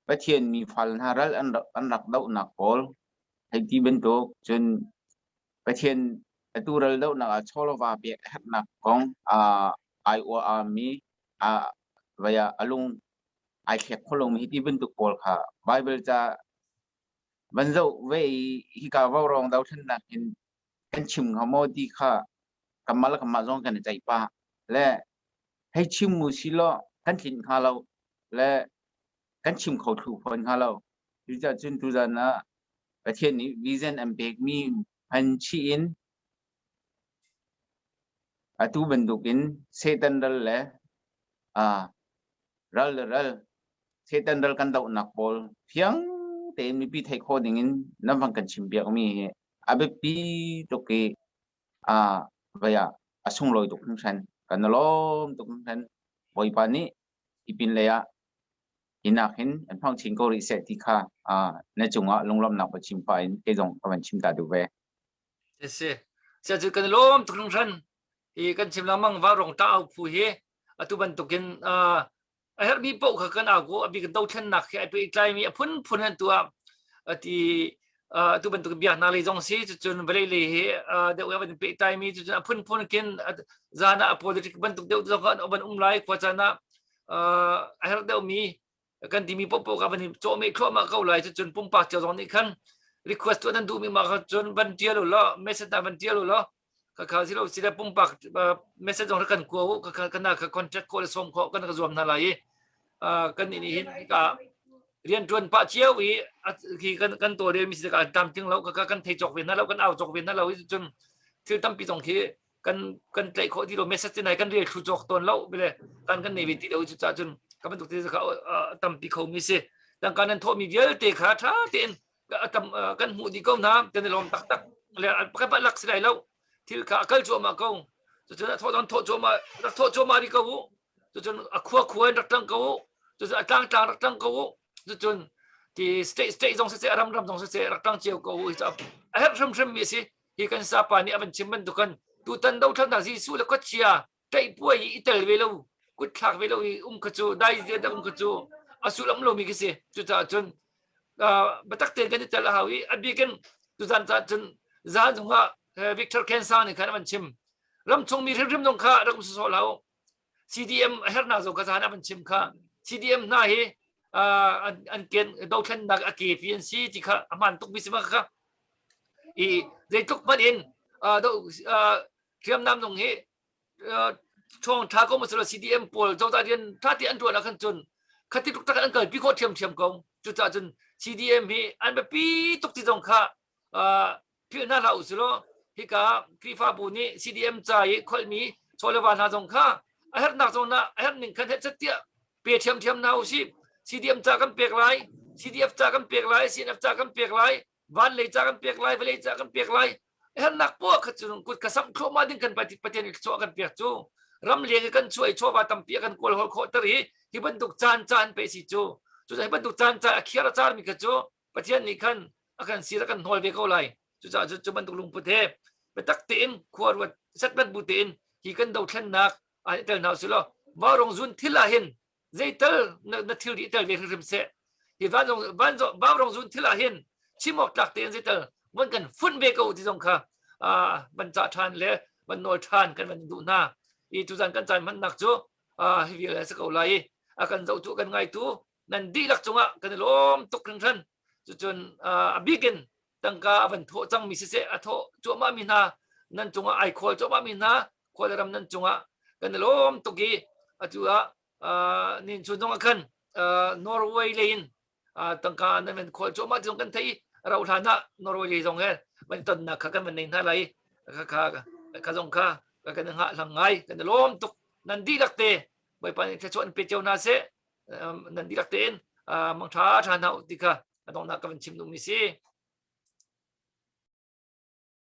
Speaker 3: Pathian mi fal hna ral an rak dohnak pawl hei ti bantuk cun Pathian atu raldohnak ah chawlava pek a herhnak kong ai uah-ami vai ah a lung ai thlek kho lomi hi ti bantuk pawl kha Baibal ca van zoh ve i hika vaurawng dothlennak in kan chim hnga maw ti kha kanmah le kanmah zong kan i ceih pah. Le hei chim mu si law kan tlinh hnga lo le kan chim kho thlu fawn hnga lo. Cucaah cun tuzan ah Pathian nih vision an pekmi hman chih in Atu bantukin Satan ral le ral le ral Satan ral kan dohnak pawl fiang tein mipi theih khawh dingin nan van kan chimpiakmi hi a biapi tuk i vei ah a sunglawi tuk hringhran. Kan i lawm tuk hringhran. Bawipa nih hi pinlei ah hi nak hin an hmang chin ko rih seh ti kha na cungah lunglawmhnak va chim pah in kei zong ka van chim ta duh ve.
Speaker 1: Si. Sia cu kan lawm tuk hringhran. Hi kan chim lengmang va rong ta au phu hi atu bantukin a herhmi paoh kha kan au ko a bik dothlennak hi ai pehtlai mi a phunphun an tuah ati atu bantuk biaknak lei zong si cucun vawlei lei hi deuh a van pehtlai mi cucun a phunphun khin zan ah politic bantuk deuh zong an van um lai khua caan ah a herh deuh mi kan timi popo ka van i cawhmeh thluahmah ko lai cucun pumpak cio zong nih khan request tuah nan duhmi ma kha cun van tial u law message na van tial u law ka kha silo sile pumpak message zong kan kua u ka kana ka contact ko le som kho kan ka zuam hna lai i kan ni hin ka rian tuan pa cio i khi kan kan to rel mi si ka tam ting lo ka kan thei chok ve na lo kan au chok ve na lo i cun thil tampi zong khi kan kan tlaih khawh ti lo message te nai kan rel thlu cawk tawn lo bile kan kan nei ve ti lo cu ca cun ka bantuk te kha tampi kho mi si tangka nan thawh mi vialte kha tha tein tam kan hmuh dih ko hna kan i lawm taktak le pakhat pa lak si lai lo thil kha a kal cuahmah ko cucun a thawh don thawh cuahmah rak thawh cuahmah rih ko u cucun a khua khua in rak tang ko u cucun a tlang tlang rak tang ko u cucun ti state state zong siseh ram ram zong siseh rak tang cio ko u hi a herh hrimhrim mi si hi kan sapa nih a van chim bantukan tutan dothlatnak Jesuh le khuachia ṭaihpuai i tel ve lo kut thlak ve lo i um kha cu dai zia um kha cu a sullam lomi khi si cucaah cun biatak tein kan i tel a hau i a bikin tuzan caan cun zan zongah Victor Kensa nih khan a van chim ramchung mi hrimhrim zong kha rak um sawsawh hlah u CDM a herhnak zong kha zan a van chim kha CDM hna hi an ken dothlennak a kepi an si ti kha a hmaan tuk mi si ma kha i zeitluk hmanh in hriamnam zong hi ṭhawng ṭha ko maw CDM pawl cozah rian ṭha te an ṭuan ah khan cun khati tuk tak an kalpi khawh ṭhiamṭhiam ko cucaah cun CDM hi an biapi tuk ti zong kha philh hna hlah usih law hika Khrihfabu nih CDM ca i kholhmi chawleva hna zong kha a herhnak zong ah a herh ning khan heh tiah pe ṭhiamṭhiam hna usih CDM ca kan pek lai CDF ca kan pek lai CNF ca kan pek lai van lei ca kan pek lai vawlei ca kan pek lai hernak poah kha cu kut ka samh thluahmah ding kan Pathian nih thluachuah kan pek cu ram leng i kan chuah i chawva tampi a kan kawl hol khawh ter i hi bantuk caan caan pe si cu cu hi bantuk caan caan a khiar a car mi kha cu Pathian nih khan a kan sir a kan hnawl ve ko lai cucaah cu cu bantuk lungput he biatak tein khua ruat setmat bu tein Hi kan dothlennak ah tel hna usih law vaurong zun thil ah hin zeital na, na thil ri tel ve hrimhrim seh. Hi vanzong vanzong vaurong zun thil ah hin chim awk tlak tein zeital van kan funh ve ko ti zong kha van cah ṭhan le van nawl ṭhan kan van duh hna. I tuzan kan caan hmannak cu hi vial a si ko lai i a kan zohtu kan ngaitu nan dihlak cungah kan i lawm tuk hringhran. Cucun a bikin tangka a van thawh cangmi siseh a thawh cuahmah mi hna nan cungah ai khawl cuahmah mi hna khua le ram nan cungah kan i lawm tuk i atu ah nin chun zong ah khan Norway lei in tangka nan van khawl cuahmah ti zong kan theih i rauh hlan ah Norway lei zong he van tonnak kha kan van nei hna lai kha kha kha zong kha kan hngah hlang ngai kan i lawm tuk nan dihlak te Bawipa nih thluachuah an pe cio hna seh nan dihlak tein mangṭha ṭha hna u ti kha a donghnak ka van chim duhmi si.